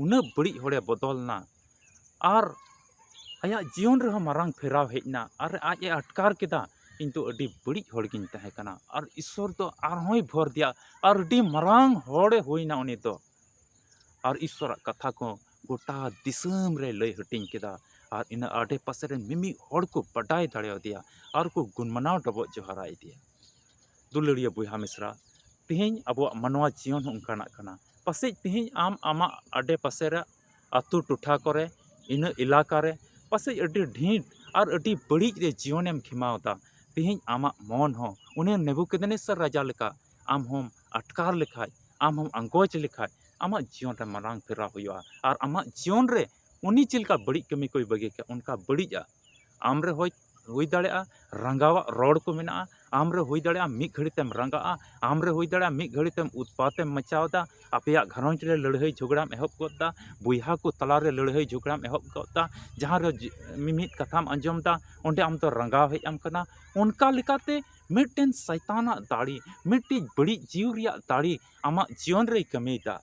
ᱩᱱᱟᱹᱜ ᱵᱟᱹᱲᱤᱡ ᱦᱚᱲᱮ ᱵᱚᱫᱚᱞ ᱮᱱᱟ, ᱟᱨ ᱟᱭᱟᱜ ᱡᱤᱭᱚᱱ ᱨᱮᱦᱚᱸ ᱢᱟᱨᱟᱝ ᱯᱷᱮᱨᱟᱣ ᱦᱮᱡ ᱮᱱᱟ, ᱟᱨ ᱟᱡ ᱮ ᱟᱴᱠᱟᱨ ᱠᱮᱫᱟ, "ᱤᱧ ᱫᱚ ᱟᱹᱰᱤ ᱵᱟᱹᱲᱤᱡ ᱦᱚᱲ ᱜᱤᱧ ᱛᱟᱦᱮᱸ ᱠᱟᱱᱟ", ᱟᱨ ᱤᱥᱥᱚᱨ ᱫᱚ ᱟᱨᱦᱚᱸᱭ ᱵᱷᱚᱨ ᱫᱮᱭᱟ, ᱟᱨ ᱟᱹᱰᱤ ᱢᱟᱨᱟᱝ ᱦᱚᱲᱮ ᱦᱩᱭᱱᱟ ᱩᱱᱤ ᱫᱚ᱾ ᱟᱨ ᱤᱥᱥᱚᱨᱟᱜ ᱠᱟᱛᱷᱟ ᱠᱚ ᱜᱚᱴᱟ ᱫᱤᱥᱚᱢ ᱨᱮ ᱞᱟᱹᱭ ᱦᱟᱹᱴᱤᱧ ᱠᱮᱫᱟ, ᱟᱨ ᱤᱱᱟᱹ ᱟᱰᱮ ᱯᱟᱥᱮ ᱨᱮᱱ ᱢᱤᱢᱤᱫ ᱦᱚᱲ ᱠᱚ ᱵᱟᱰᱟᱭ ᱫᱟᱲᱮᱭᱟᱫᱮᱭᱟ, ᱟᱨ ᱠᱚ ᱜᱩᱱᱢᱟᱱᱟᱣ ᱰᱚᱵᱚᱜ ᱡᱚᱦᱟᱨᱟᱭ ᱫᱮᱭᱟ᱾ ᱫᱩᱞᱟᱹᱲᱤᱭᱟᱹ ᱵᱚᱭᱦᱟ ᱢᱤᱥᱨᱟ, ᱛᱮᱦᱮᱧ ᱟᱵᱚᱣᱟᱜ ᱢᱟᱱᱣᱟ ᱡᱤᱭᱚᱱ ᱦᱚᱸ ᱚᱱᱠᱟᱱᱟᱜ ᱠᱟᱱᱟ᱾ ᱯᱟᱥᱮᱡ ᱛᱮᱦᱮᱧ ᱟᱢ ᱟᱢᱟᱜ ᱟᱰᱮ ᱯᱟᱥᱮ ᱨᱮ, ᱟᱹᱛᱩ ᱴᱚᱴᱷᱟ ᱠᱚᱨᱮ, ᱤᱱᱟᱹ ᱮᱞᱟᱠᱟ ᱨᱮ ᱯᱟᱥᱮᱡ ᱟᱹᱰᱤ ᱰᱷᱤᱨ ᱟᱨ ᱟᱹᱰᱤ ᱵᱟᱹᱲᱤᱡ ᱨᱮ ᱡᱤᱭᱚᱱᱮᱢ ᱠᱷᱮᱢᱟᱣ ᱮᱫᱟ᱾ ᱛᱮᱦᱮᱧ ᱟᱢᱟᱜ ᱢᱚᱱ ᱦᱚᱸ ᱩᱱᱤ ᱱᱮᱵᱩᱠᱟᱫᱱᱮᱥᱟᱨ ᱨᱟᱡᱟ ᱞᱮᱠᱟ ᱟᱢ ᱦᱚᱸᱢ ᱟᱴᱠᱟᱨ ᱞᱮᱠᱷᱟᱡ, ᱟᱢ ᱦᱚᱸᱢ ᱟᱸᱜᱚᱪ ᱞᱮᱠᱷᱟᱡ, ᱟᱢᱟᱜ ᱡᱤᱭᱚᱱ ᱨᱮ ᱢᱟᱨᱟᱝ ᱯᱷᱮᱨᱟᱣ ᱦᱩᱭᱩᱜᱼᱟ᱾ ᱟᱨ ᱟᱢᱟᱜ ᱡᱤᱭᱚᱱ ᱨᱮ ᱩᱱᱤ ᱪᱮᱫ ᱞᱮᱠᱟ ᱵᱟᱹᱲᱤᱡ ᱠᱟᱹᱢᱤ ᱠᱚᱭ ᱵᱟᱹᱜᱤ ᱠᱮᱫ, ᱚᱱᱠᱟ ᱵᱟᱹᱲᱤᱡᱼᱟ᱾ ᱟᱢ ᱨᱮ ᱦᱚᱭ ᱦᱩᱭ ᱫᱟᱲᱮᱭᱟᱜᱼᱟ ᱨᱟᱸᱜᱟᱣᱟᱜ ᱨᱚᱲ ᱠᱚ ᱢᱮᱱᱟᱜᱼᱟ, ᱟᱢ ᱨᱮ ᱦᱩᱭ ᱫᱟᱲᱮᱭᱟᱜᱼᱟ ᱢᱤᱫ ᱜᱷᱟᱹᱲᱤ ᱛᱮᱢ ᱨᱟᱸᱜᱟᱜᱼᱟ, ᱟᱢ ᱨᱮ ᱦᱩᱭ ᱫᱟᱲᱮᱭᱟᱜᱼᱟ ᱢᱤᱫ ᱜᱷᱟᱹᱲᱤ ᱛᱮᱢ ᱩᱛᱯᱟᱛᱮᱢ ᱢᱟᱪᱟᱣ ᱮᱫᱟ, ᱟᱯᱮᱭᱟᱜ ᱜᱷᱟᱨᱚᱸᱡᱽ ᱨᱮ ᱞᱟᱹᱲᱦᱟᱹᱭ ᱡᱷᱚᱜᱽᱲᱟᱢ ᱮᱦᱚᱵ ᱜᱚᱫ ᱮᱫᱟ, ᱵᱚᱭᱦᱟ ᱠᱚ ᱛᱟᱞᱟ ᱨᱮ ᱞᱟᱹᱲᱦᱟᱹᱭ ᱡᱷᱚᱜᱽᱲᱟᱢ ᱮᱦᱚᱵ ᱜᱚᱫ ᱮᱫᱟ, ᱡᱟᱦᱟᱸ ᱨᱮ ᱡᱤ-, ᱢᱤᱢᱤᱫ ᱠᱟᱛᱷᱟᱢ ᱟᱸᱡᱚᱢ ᱮᱫᱟ, ᱚᱸᱰᱮ ᱟᱢ ᱫᱚ ᱨᱟᱸᱜᱟᱣ ᱦᱮᱡ ᱟᱢ ᱠᱟᱱᱟ᱾ ᱚᱱᱠᱟ ᱞᱮᱠᱟᱛᱮ ᱢᱤᱫᱴᱮᱱ ᱥᱟᱭᱛᱟᱱᱟᱜ ᱫᱟᱲᱮ, ᱢᱤᱫᱴᱤᱡ ᱵᱟᱹᱲᱤᱡ ᱡᱤᱣᱤ ᱨᱮᱭᱟᱜ ᱫᱟᱲᱮ ᱟᱢᱟᱜ ᱡᱤᱭᱚᱱ ᱨᱮᱭ ᱠᱟᱹᱢᱤᱭᱮᱫᱟ᱾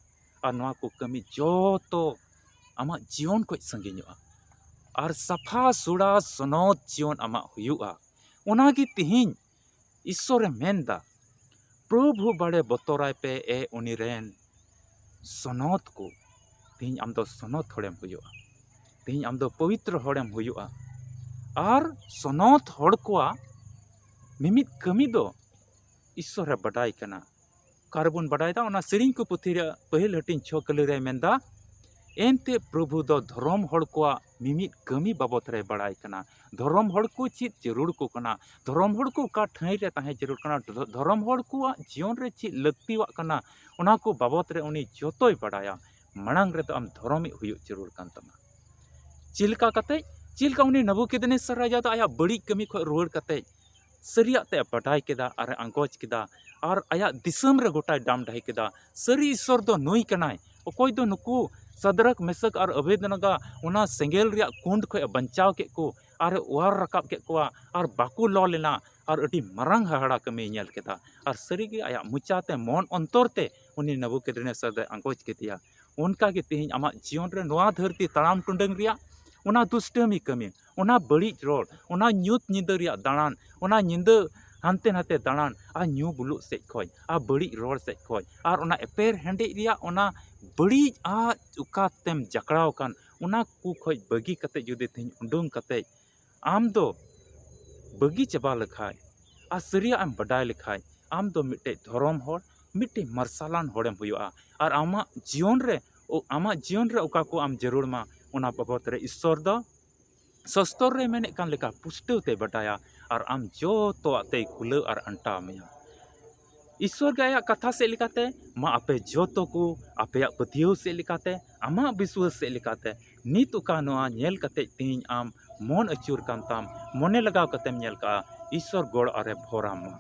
ᱟᱨ ᱱᱚᱣᱟ ᱠᱚ ᱠᱟᱹᱢᱤ ᱡᱚᱛᱚ ᱟᱢᱟᱜ ᱡᱤᱭᱚᱱ ᱠᱷᱚᱱ ᱥᱟᱺᱜᱤᱧᱚᱜᱼᱟ᱾ ᱟᱨ ᱥᱟᱯᱷᱟ ᱥᱩᱲᱟ ᱥᱚᱱᱚᱛ ᱡᱤᱭᱚᱱ ᱟᱢᱟᱜ ᱦᱩᱭᱩᱜᱼᱟ᱾ ᱚᱱᱟᱜᱮ ᱛᱮᱦᱮᱧ ᱤᱥᱥᱚᱨᱮ ᱢᱮᱱᱫᱟ, ᱯᱨᱚᱵᱷᱩ ᱵᱟᱲᱮ ᱵᱚᱛᱚᱨᱟᱭ ᱯᱮ, ᱮ ᱩᱱᱤ ᱨᱮᱱ ᱥᱚᱱᱚᱛ ᱠᱚ᱾ ᱛᱮᱦᱮᱧ ᱟᱢ ᱫᱚ ᱥᱚᱱᱚᱛ ᱦᱚᱲᱮᱢ ᱦᱩᱭᱩᱜᱼᱟ᱾ ᱛᱮᱦᱮᱧ ᱟᱢ ᱫᱚ ᱯᱚᱵᱤᱛᱨᱚ ᱦᱚᱲᱮᱢ ᱦᱩᱭᱩᱜᱼᱟ᱾ ᱟᱨ ᱥᱚᱱᱚᱛ ᱦᱚᱲ ᱠᱚᱣᱟᱜ ᱢᱤᱢᱤᱫ ᱠᱟᱹᱢᱤ ᱫᱚ ᱤᱥᱥᱚᱨᱮ ᱵᱟᱰᱟᱭ ᱠᱟᱱᱟ᱾ ᱚᱠᱟ ᱨᱮᱵᱚᱱ ᱵᱟᱰᱟᱭ ᱫᱟ? ᱚᱱᱟ ᱥᱮᱨᱮᱧ ᱠᱚ ᱯᱩᱛᱷᱤ ᱨᱮᱭᱟᱜ ᱯᱟᱹᱦᱤᱞ ᱦᱟᱹᱴᱤᱧ ᱪᱷᱚ ᱠᱟᱹᱞᱤ ᱨᱮᱭ ᱢᱮᱱᱫᱟ, ᱮᱱᱛᱮ ᱯᱨᱚᱵᱷᱩ ᱫᱚ ᱫᱷᱚᱨᱚᱢ ᱦᱚᱲ ᱠᱚᱣᱟᱜ ᱢᱤᱢᱤᱫ ᱠᱟᱹᱢᱤ ᱵᱟᱵᱚᱛ ᱨᱮᱭ ᱵᱟᱲᱟᱭ ᱠᱟᱱᱟ᱾ ᱫᱷᱚᱨᱚᱢ ᱦᱚᱲ ᱠᱚ ᱪᱮᱫ ᱡᱟᱹᱨᱩᱲ ᱠᱚ ᱠᱟᱱᱟ, ᱫᱷᱚᱨᱚᱢ ᱦᱚᱲ ᱠᱚ ᱚᱠᱟ ᱴᱷᱟᱹᱭ ᱨᱮ ᱛᱟᱦᱮᱸ ᱡᱟᱹᱨᱩᱲ ᱠᱟᱱᱟ, ᱫᱷᱚ-, ᱫᱷᱚᱨᱚᱢ ᱦᱚᱲ ᱠᱚᱣᱟᱜ ᱡᱤᱭᱚᱱ ᱨᱮ ᱪᱮᱫ ᱞᱟᱹᱠᱛᱤᱣᱟᱜ ᱠᱟᱱᱟ, ᱚᱱᱟ ᱠᱚ ᱵᱟᱵᱚᱛ ᱨᱮ ᱩᱱᱤ ᱡᱚᱛᱚᱭ ᱵᱟᱲᱟᱭᱟ᱾ ᱢᱟᱲᱟᱝ ᱨᱮᱫᱚ ᱟᱢ ᱫᱷᱚᱨᱚᱢᱤᱡ ᱦᱩᱭᱩᱜ ᱡᱟᱹᱨᱩᱲ ᱠᱟᱱ ᱛᱟᱢᱟ᱾ ᱪᱮᱫ ᱞᱮᱠᱟ ᱠᱟᱛᱮ? ᱪᱮᱫ ᱞᱮᱠᱟ ᱩᱱᱤ ᱱᱮᱵᱩᱠᱟᱫᱱᱮᱥᱟᱨ ᱨᱟᱡᱟ ᱫᱚ ᱟᱭᱟᱜ ᱵᱟᱹᱲᱤᱡ ᱠᱟᱹᱢᱤ ᱠᱷᱚᱱ ᱨᱩᱣᱟᱹᱲ ᱠᱟᱛᱮ ᱥᱟᱹᱨᱤᱭᱟᱜ ᱛᱮ ᱵᱟᱰᱟᱭ ᱠᱮᱫᱟ ᱟᱨ ᱟᱸᱜᱚᱪ ᱠᱮᱫᱟ, ᱟᱨ ᱟᱭᱟᱜ ᱫᱤᱥᱚᱢ ᱨᱮ ᱜᱚᱴᱟᱭ ᱰᱟᱢ ᱰᱟᱹᱦᱤ ᱠᱮᱫᱟ, ᱥᱟᱹᱨᱤ ᱤᱥᱥᱚᱨ ᱫᱚ ᱱᱩᱭ ᱠᱟᱱᱟᱭ, ᱚᱠᱚᱭ ᱫᱚ ᱱᱩᱠᱩ ᱥᱟᱫᱨᱟᱠ, ᱢᱮᱥᱟᱠ ᱟᱨ ᱟᱵᱮᱫᱱᱟᱜᱟ ᱚᱱᱟ ᱥᱮᱸᱜᱮᱞ ᱨᱮᱭᱟᱜ ᱠᱩᱸᱰ ᱠᱷᱚᱱ ᱮ ᱵᱟᱧᱪᱟᱣ ᱠᱮᱫ ᱠᱚ ᱟᱨ ᱮ ᱚᱣᱟᱨ ᱨᱟᱠᱟᱵ ᱠᱮᱫ ᱠᱚᱣᱟ ᱟᱨ ᱵᱟᱠᱚ ᱞᱚ ᱞᱮᱱᱟ ᱟᱨ ᱟᱹᱰᱤ ᱢᱟᱨᱟᱝ ᱦᱟᱦᱟᱲᱟ ᱠᱟᱹᱢᱤᱭ ᱧᱮᱞ ᱠᱮᱫᱟ᱾ ᱟᱨ ᱥᱟᱹᱨᱤᱜᱮ ᱟᱭᱟᱜ ᱢᱚᱪᱟᱛᱮ, ᱢᱚᱱ ᱚᱱᱛᱚᱨ ᱛᱮ ᱩᱱᱤ ᱱᱮᱵᱩᱠᱟᱫᱱᱮᱥᱟᱨ ᱫᱚᱭ ᱟᱸᱜᱚᱪ ᱠᱮᱫᱮᱭᱟ᱾ ᱚᱱᱠᱟᱜᱮ ᱛᱮᱦᱮᱧ ᱟᱢᱟᱜ ᱡᱤᱭᱚᱱ ᱨᱮ ᱱᱚᱣᱟ ᱫᱷᱟᱹᱨᱛᱤ ᱛᱟᱲᱟᱢ ᱴᱩᱰᱟᱹᱝ ᱨᱮᱭᱟᱜ ᱚᱱᱟ ᱫᱩᱥᱴᱟᱹᱢᱤ ᱠᱟᱹᱢᱤ, ᱚᱱᱟ ᱵᱟᱹᱲᱤᱡ ᱨᱚᱲ, ᱚᱱᱟ ᱧᱩᱛ ᱧᱤᱫᱟᱹ ᱨᱮᱭᱟᱜ ᱫᱟᱬᱟᱱ, ᱚᱱᱟ ᱧᱤᱫᱟᱹ ᱦᱟᱱᱛᱮ ᱱᱟᱛᱮ ᱫᱟᱬᱟᱱ ᱟᱨ ᱧᱩ ᱵᱩᱞᱩᱜ ᱥᱮᱫ ᱠᱷᱚᱱ ᱟᱨ ᱵᱟᱹᱲᱤᱡ ᱨᱚᱲ ᱥᱮᱫ ᱠᱷᱚᱱ ᱟᱨ ᱚᱱᱟ ᱮᱯᱮᱨ ᱦᱮᱸᱰᱮᱡ ᱨᱮᱭᱟᱜ ᱚᱱᱟ ᱵᱟᱹᱲᱤᱡ ᱟᱜ ᱚᱠᱟᱛᱮᱢ ᱡᱟᱠᱲᱟᱣ ᱟᱠᱟᱱ, ᱚᱱᱟ ᱠᱚ ᱠᱷᱚᱱ ᱵᱟᱹᱜᱤ ᱠᱟᱛᱮ ᱡᱩᱫᱤ ᱛᱮᱦᱮᱧ ᱩᱰᱩᱝ ᱠᱟᱛᱮ ᱟᱢ ᱫᱚ ᱵᱟᱹᱜᱤ ᱪᱟᱵᱟ ᱞᱮᱠᱷᱟᱡ ᱟᱨ ᱥᱟᱹᱨᱤᱭᱟᱜ ᱮᱢ ᱵᱟᱰᱟᱭ ᱞᱮᱠᱷᱟᱡ, ᱟᱢ ᱫᱚ ᱢᱤᱫᱴᱮᱡ ᱫᱷᱚᱨᱚᱢ ᱦᱚᱲ, ᱢᱤᱫᱴᱮᱡ ᱢᱟᱨᱥᱟᱞᱟᱱ ᱦᱚᱲᱮᱢ ᱦᱩᱭᱩᱜᱼᱟ᱾ ᱟᱨ ᱟᱢᱟᱜ ᱡᱤᱭᱚᱱ ᱨᱮ, ᱚ-, ᱟᱢᱟᱜ ᱡᱤᱭᱚᱱ ᱨᱮ ᱚᱠᱟ ᱠᱚ ᱟᱢ ᱡᱟᱹᱨᱩᱲ ᱢᱟ, ᱚᱱᱟ ᱵᱟᱵᱚᱛ ᱨᱮ ᱤᱥᱥᱚᱨ ᱫᱚ ᱥᱚᱥᱛᱚᱨ ᱨᱮ ᱢᱮᱱᱮᱫ ᱠᱟᱱ ᱞᱮᱠᱟ ᱯᱩᱥᱴᱟᱹᱣ ᱛᱮᱭ ᱵᱟᱰᱟᱭᱟ ᱟᱨ ᱟᱢ ᱡᱚᱛᱚᱣᱟᱜ ᱛᱮᱭ ᱠᱩᱞᱟᱹᱣ ᱟᱨ ᱟᱱᱴᱟᱣ ᱢᱮᱭᱟ᱾ ᱤᱥᱥᱚᱨ ᱜᱮ ᱟᱭᱟᱜ ᱠᱟᱛᱷᱟ ᱥᱮᱫ ᱞᱮᱠᱟᱛᱮ, ᱢᱟ ᱟᱯᱮ ᱡᱚᱛᱚ ᱠᱚ ᱟᱯᱮᱭᱟᱜ ᱯᱟᱹᱛᱭᱟᱹᱣ ᱥᱮᱫ ᱞᱮᱠᱟᱛᱮ, ᱟᱢᱟᱜ ᱵᱤᱥᱣᱟᱹᱥ ᱥᱮᱫ ᱞᱮᱠᱟᱛᱮ, ᱱᱤᱛ ᱚᱠᱟ ᱱᱚᱣᱟ ᱧᱮᱞ ᱠᱟᱛᱮ ᱛᱮᱦᱮᱧ ᱟᱢ ᱢᱚᱱ ᱟᱹᱪᱩᱨ ᱠᱟᱱ ᱛᱟᱢ, ᱢᱚᱱᱮ ᱞᱟᱜᱟᱣ ᱠᱟᱛᱮᱢ ᱧᱮᱞ ᱠᱟᱜᱼᱟ, ᱤᱥᱥᱚᱨ ᱜᱚᱲ ᱟᱨᱮ ᱵᱷᱚᱨᱟᱢ ᱢᱟ᱾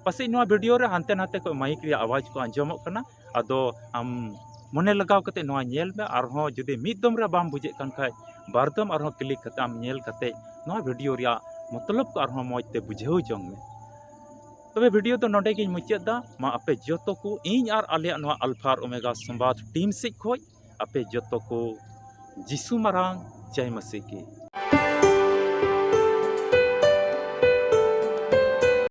ᱯᱟᱥᱮᱡ ᱱᱚᱣᱟ ᱵᱷᱤᱰᱤᱭᱳ ᱨᱮ ᱦᱟᱱᱛᱮ ᱱᱟᱛᱮ ᱠᱷᱚᱱ ᱢᱟᱭᱤᱠ ᱨᱮᱭᱟᱜ ᱟᱣᱟᱡᱽ ᱠᱚ ᱟᱸᱡᱚᱢᱚᱜ ᱠᱟᱱᱟ, ᱟᱫᱚ ᱟᱢ ᱢᱚᱱᱮ ᱞᱟᱜᱟᱣ ᱠᱟᱛᱮ ᱱᱚᱣᱟ ᱧᱮᱞ ᱢᱮ᱾ ᱟᱨᱦᱚᱸ ᱡᱩᱫᱤ ᱢᱤᱫ ᱫᱚᱢ ᱨᱮ ᱵᱟᱢ ᱵᱩᱡᱷᱟᱹᱜ ᱠᱟᱱ ᱠᱷᱟᱡ, ᱵᱟᱨ ᱫᱚᱢ ᱟᱨᱦᱚᱸ ᱠᱞᱤᱠ ᱠᱟᱛᱮ ᱟᱢ ᱧᱮᱞ ᱠᱟᱛᱮ ᱱᱚᱣᱟ ᱵᱷᱤᱰᱤᱭᱳ ᱨᱮᱭᱟᱜ ᱢᱚᱛᱞᱚᱵ ᱠᱚ ᱟᱨᱦᱚᱸ ᱢᱚᱡᱽ ᱛᱮ ᱵᱩᱡᱷᱟᱹᱣ ᱡᱚᱝ ᱢᱮ᱾ ᱛᱚᱵᱮ ᱵᱷᱤᱰᱤᱭᱳ ᱫᱚ ᱱᱚᱰᱮ ᱜᱤᱧ ᱢᱩᱪᱟᱹᱫ ᱫᱟ᱾ ᱢᱟ ᱟᱯᱮ ᱡᱚᱛᱚ ᱠᱚ, ᱤᱧ ᱟᱨ ᱟᱞᱮᱭᱟᱜ ᱱᱚᱣᱟ ᱟᱞᱯᱷᱟ ᱟᱨ ᱳᱢᱮᱜᱟ ᱥᱚᱢᱵᱟᱫ ᱴᱤᱢ ᱥᱮᱫ ᱠᱷᱚᱡ ᱟᱯᱮ ᱡᱚᱛᱚ ᱠᱚ ᱡᱤᱥᱩ ᱢᱟᱨᱟᱝ ᱡᱟᱭ ᱢᱟᱹᱥᱤ ᱠᱤ᱾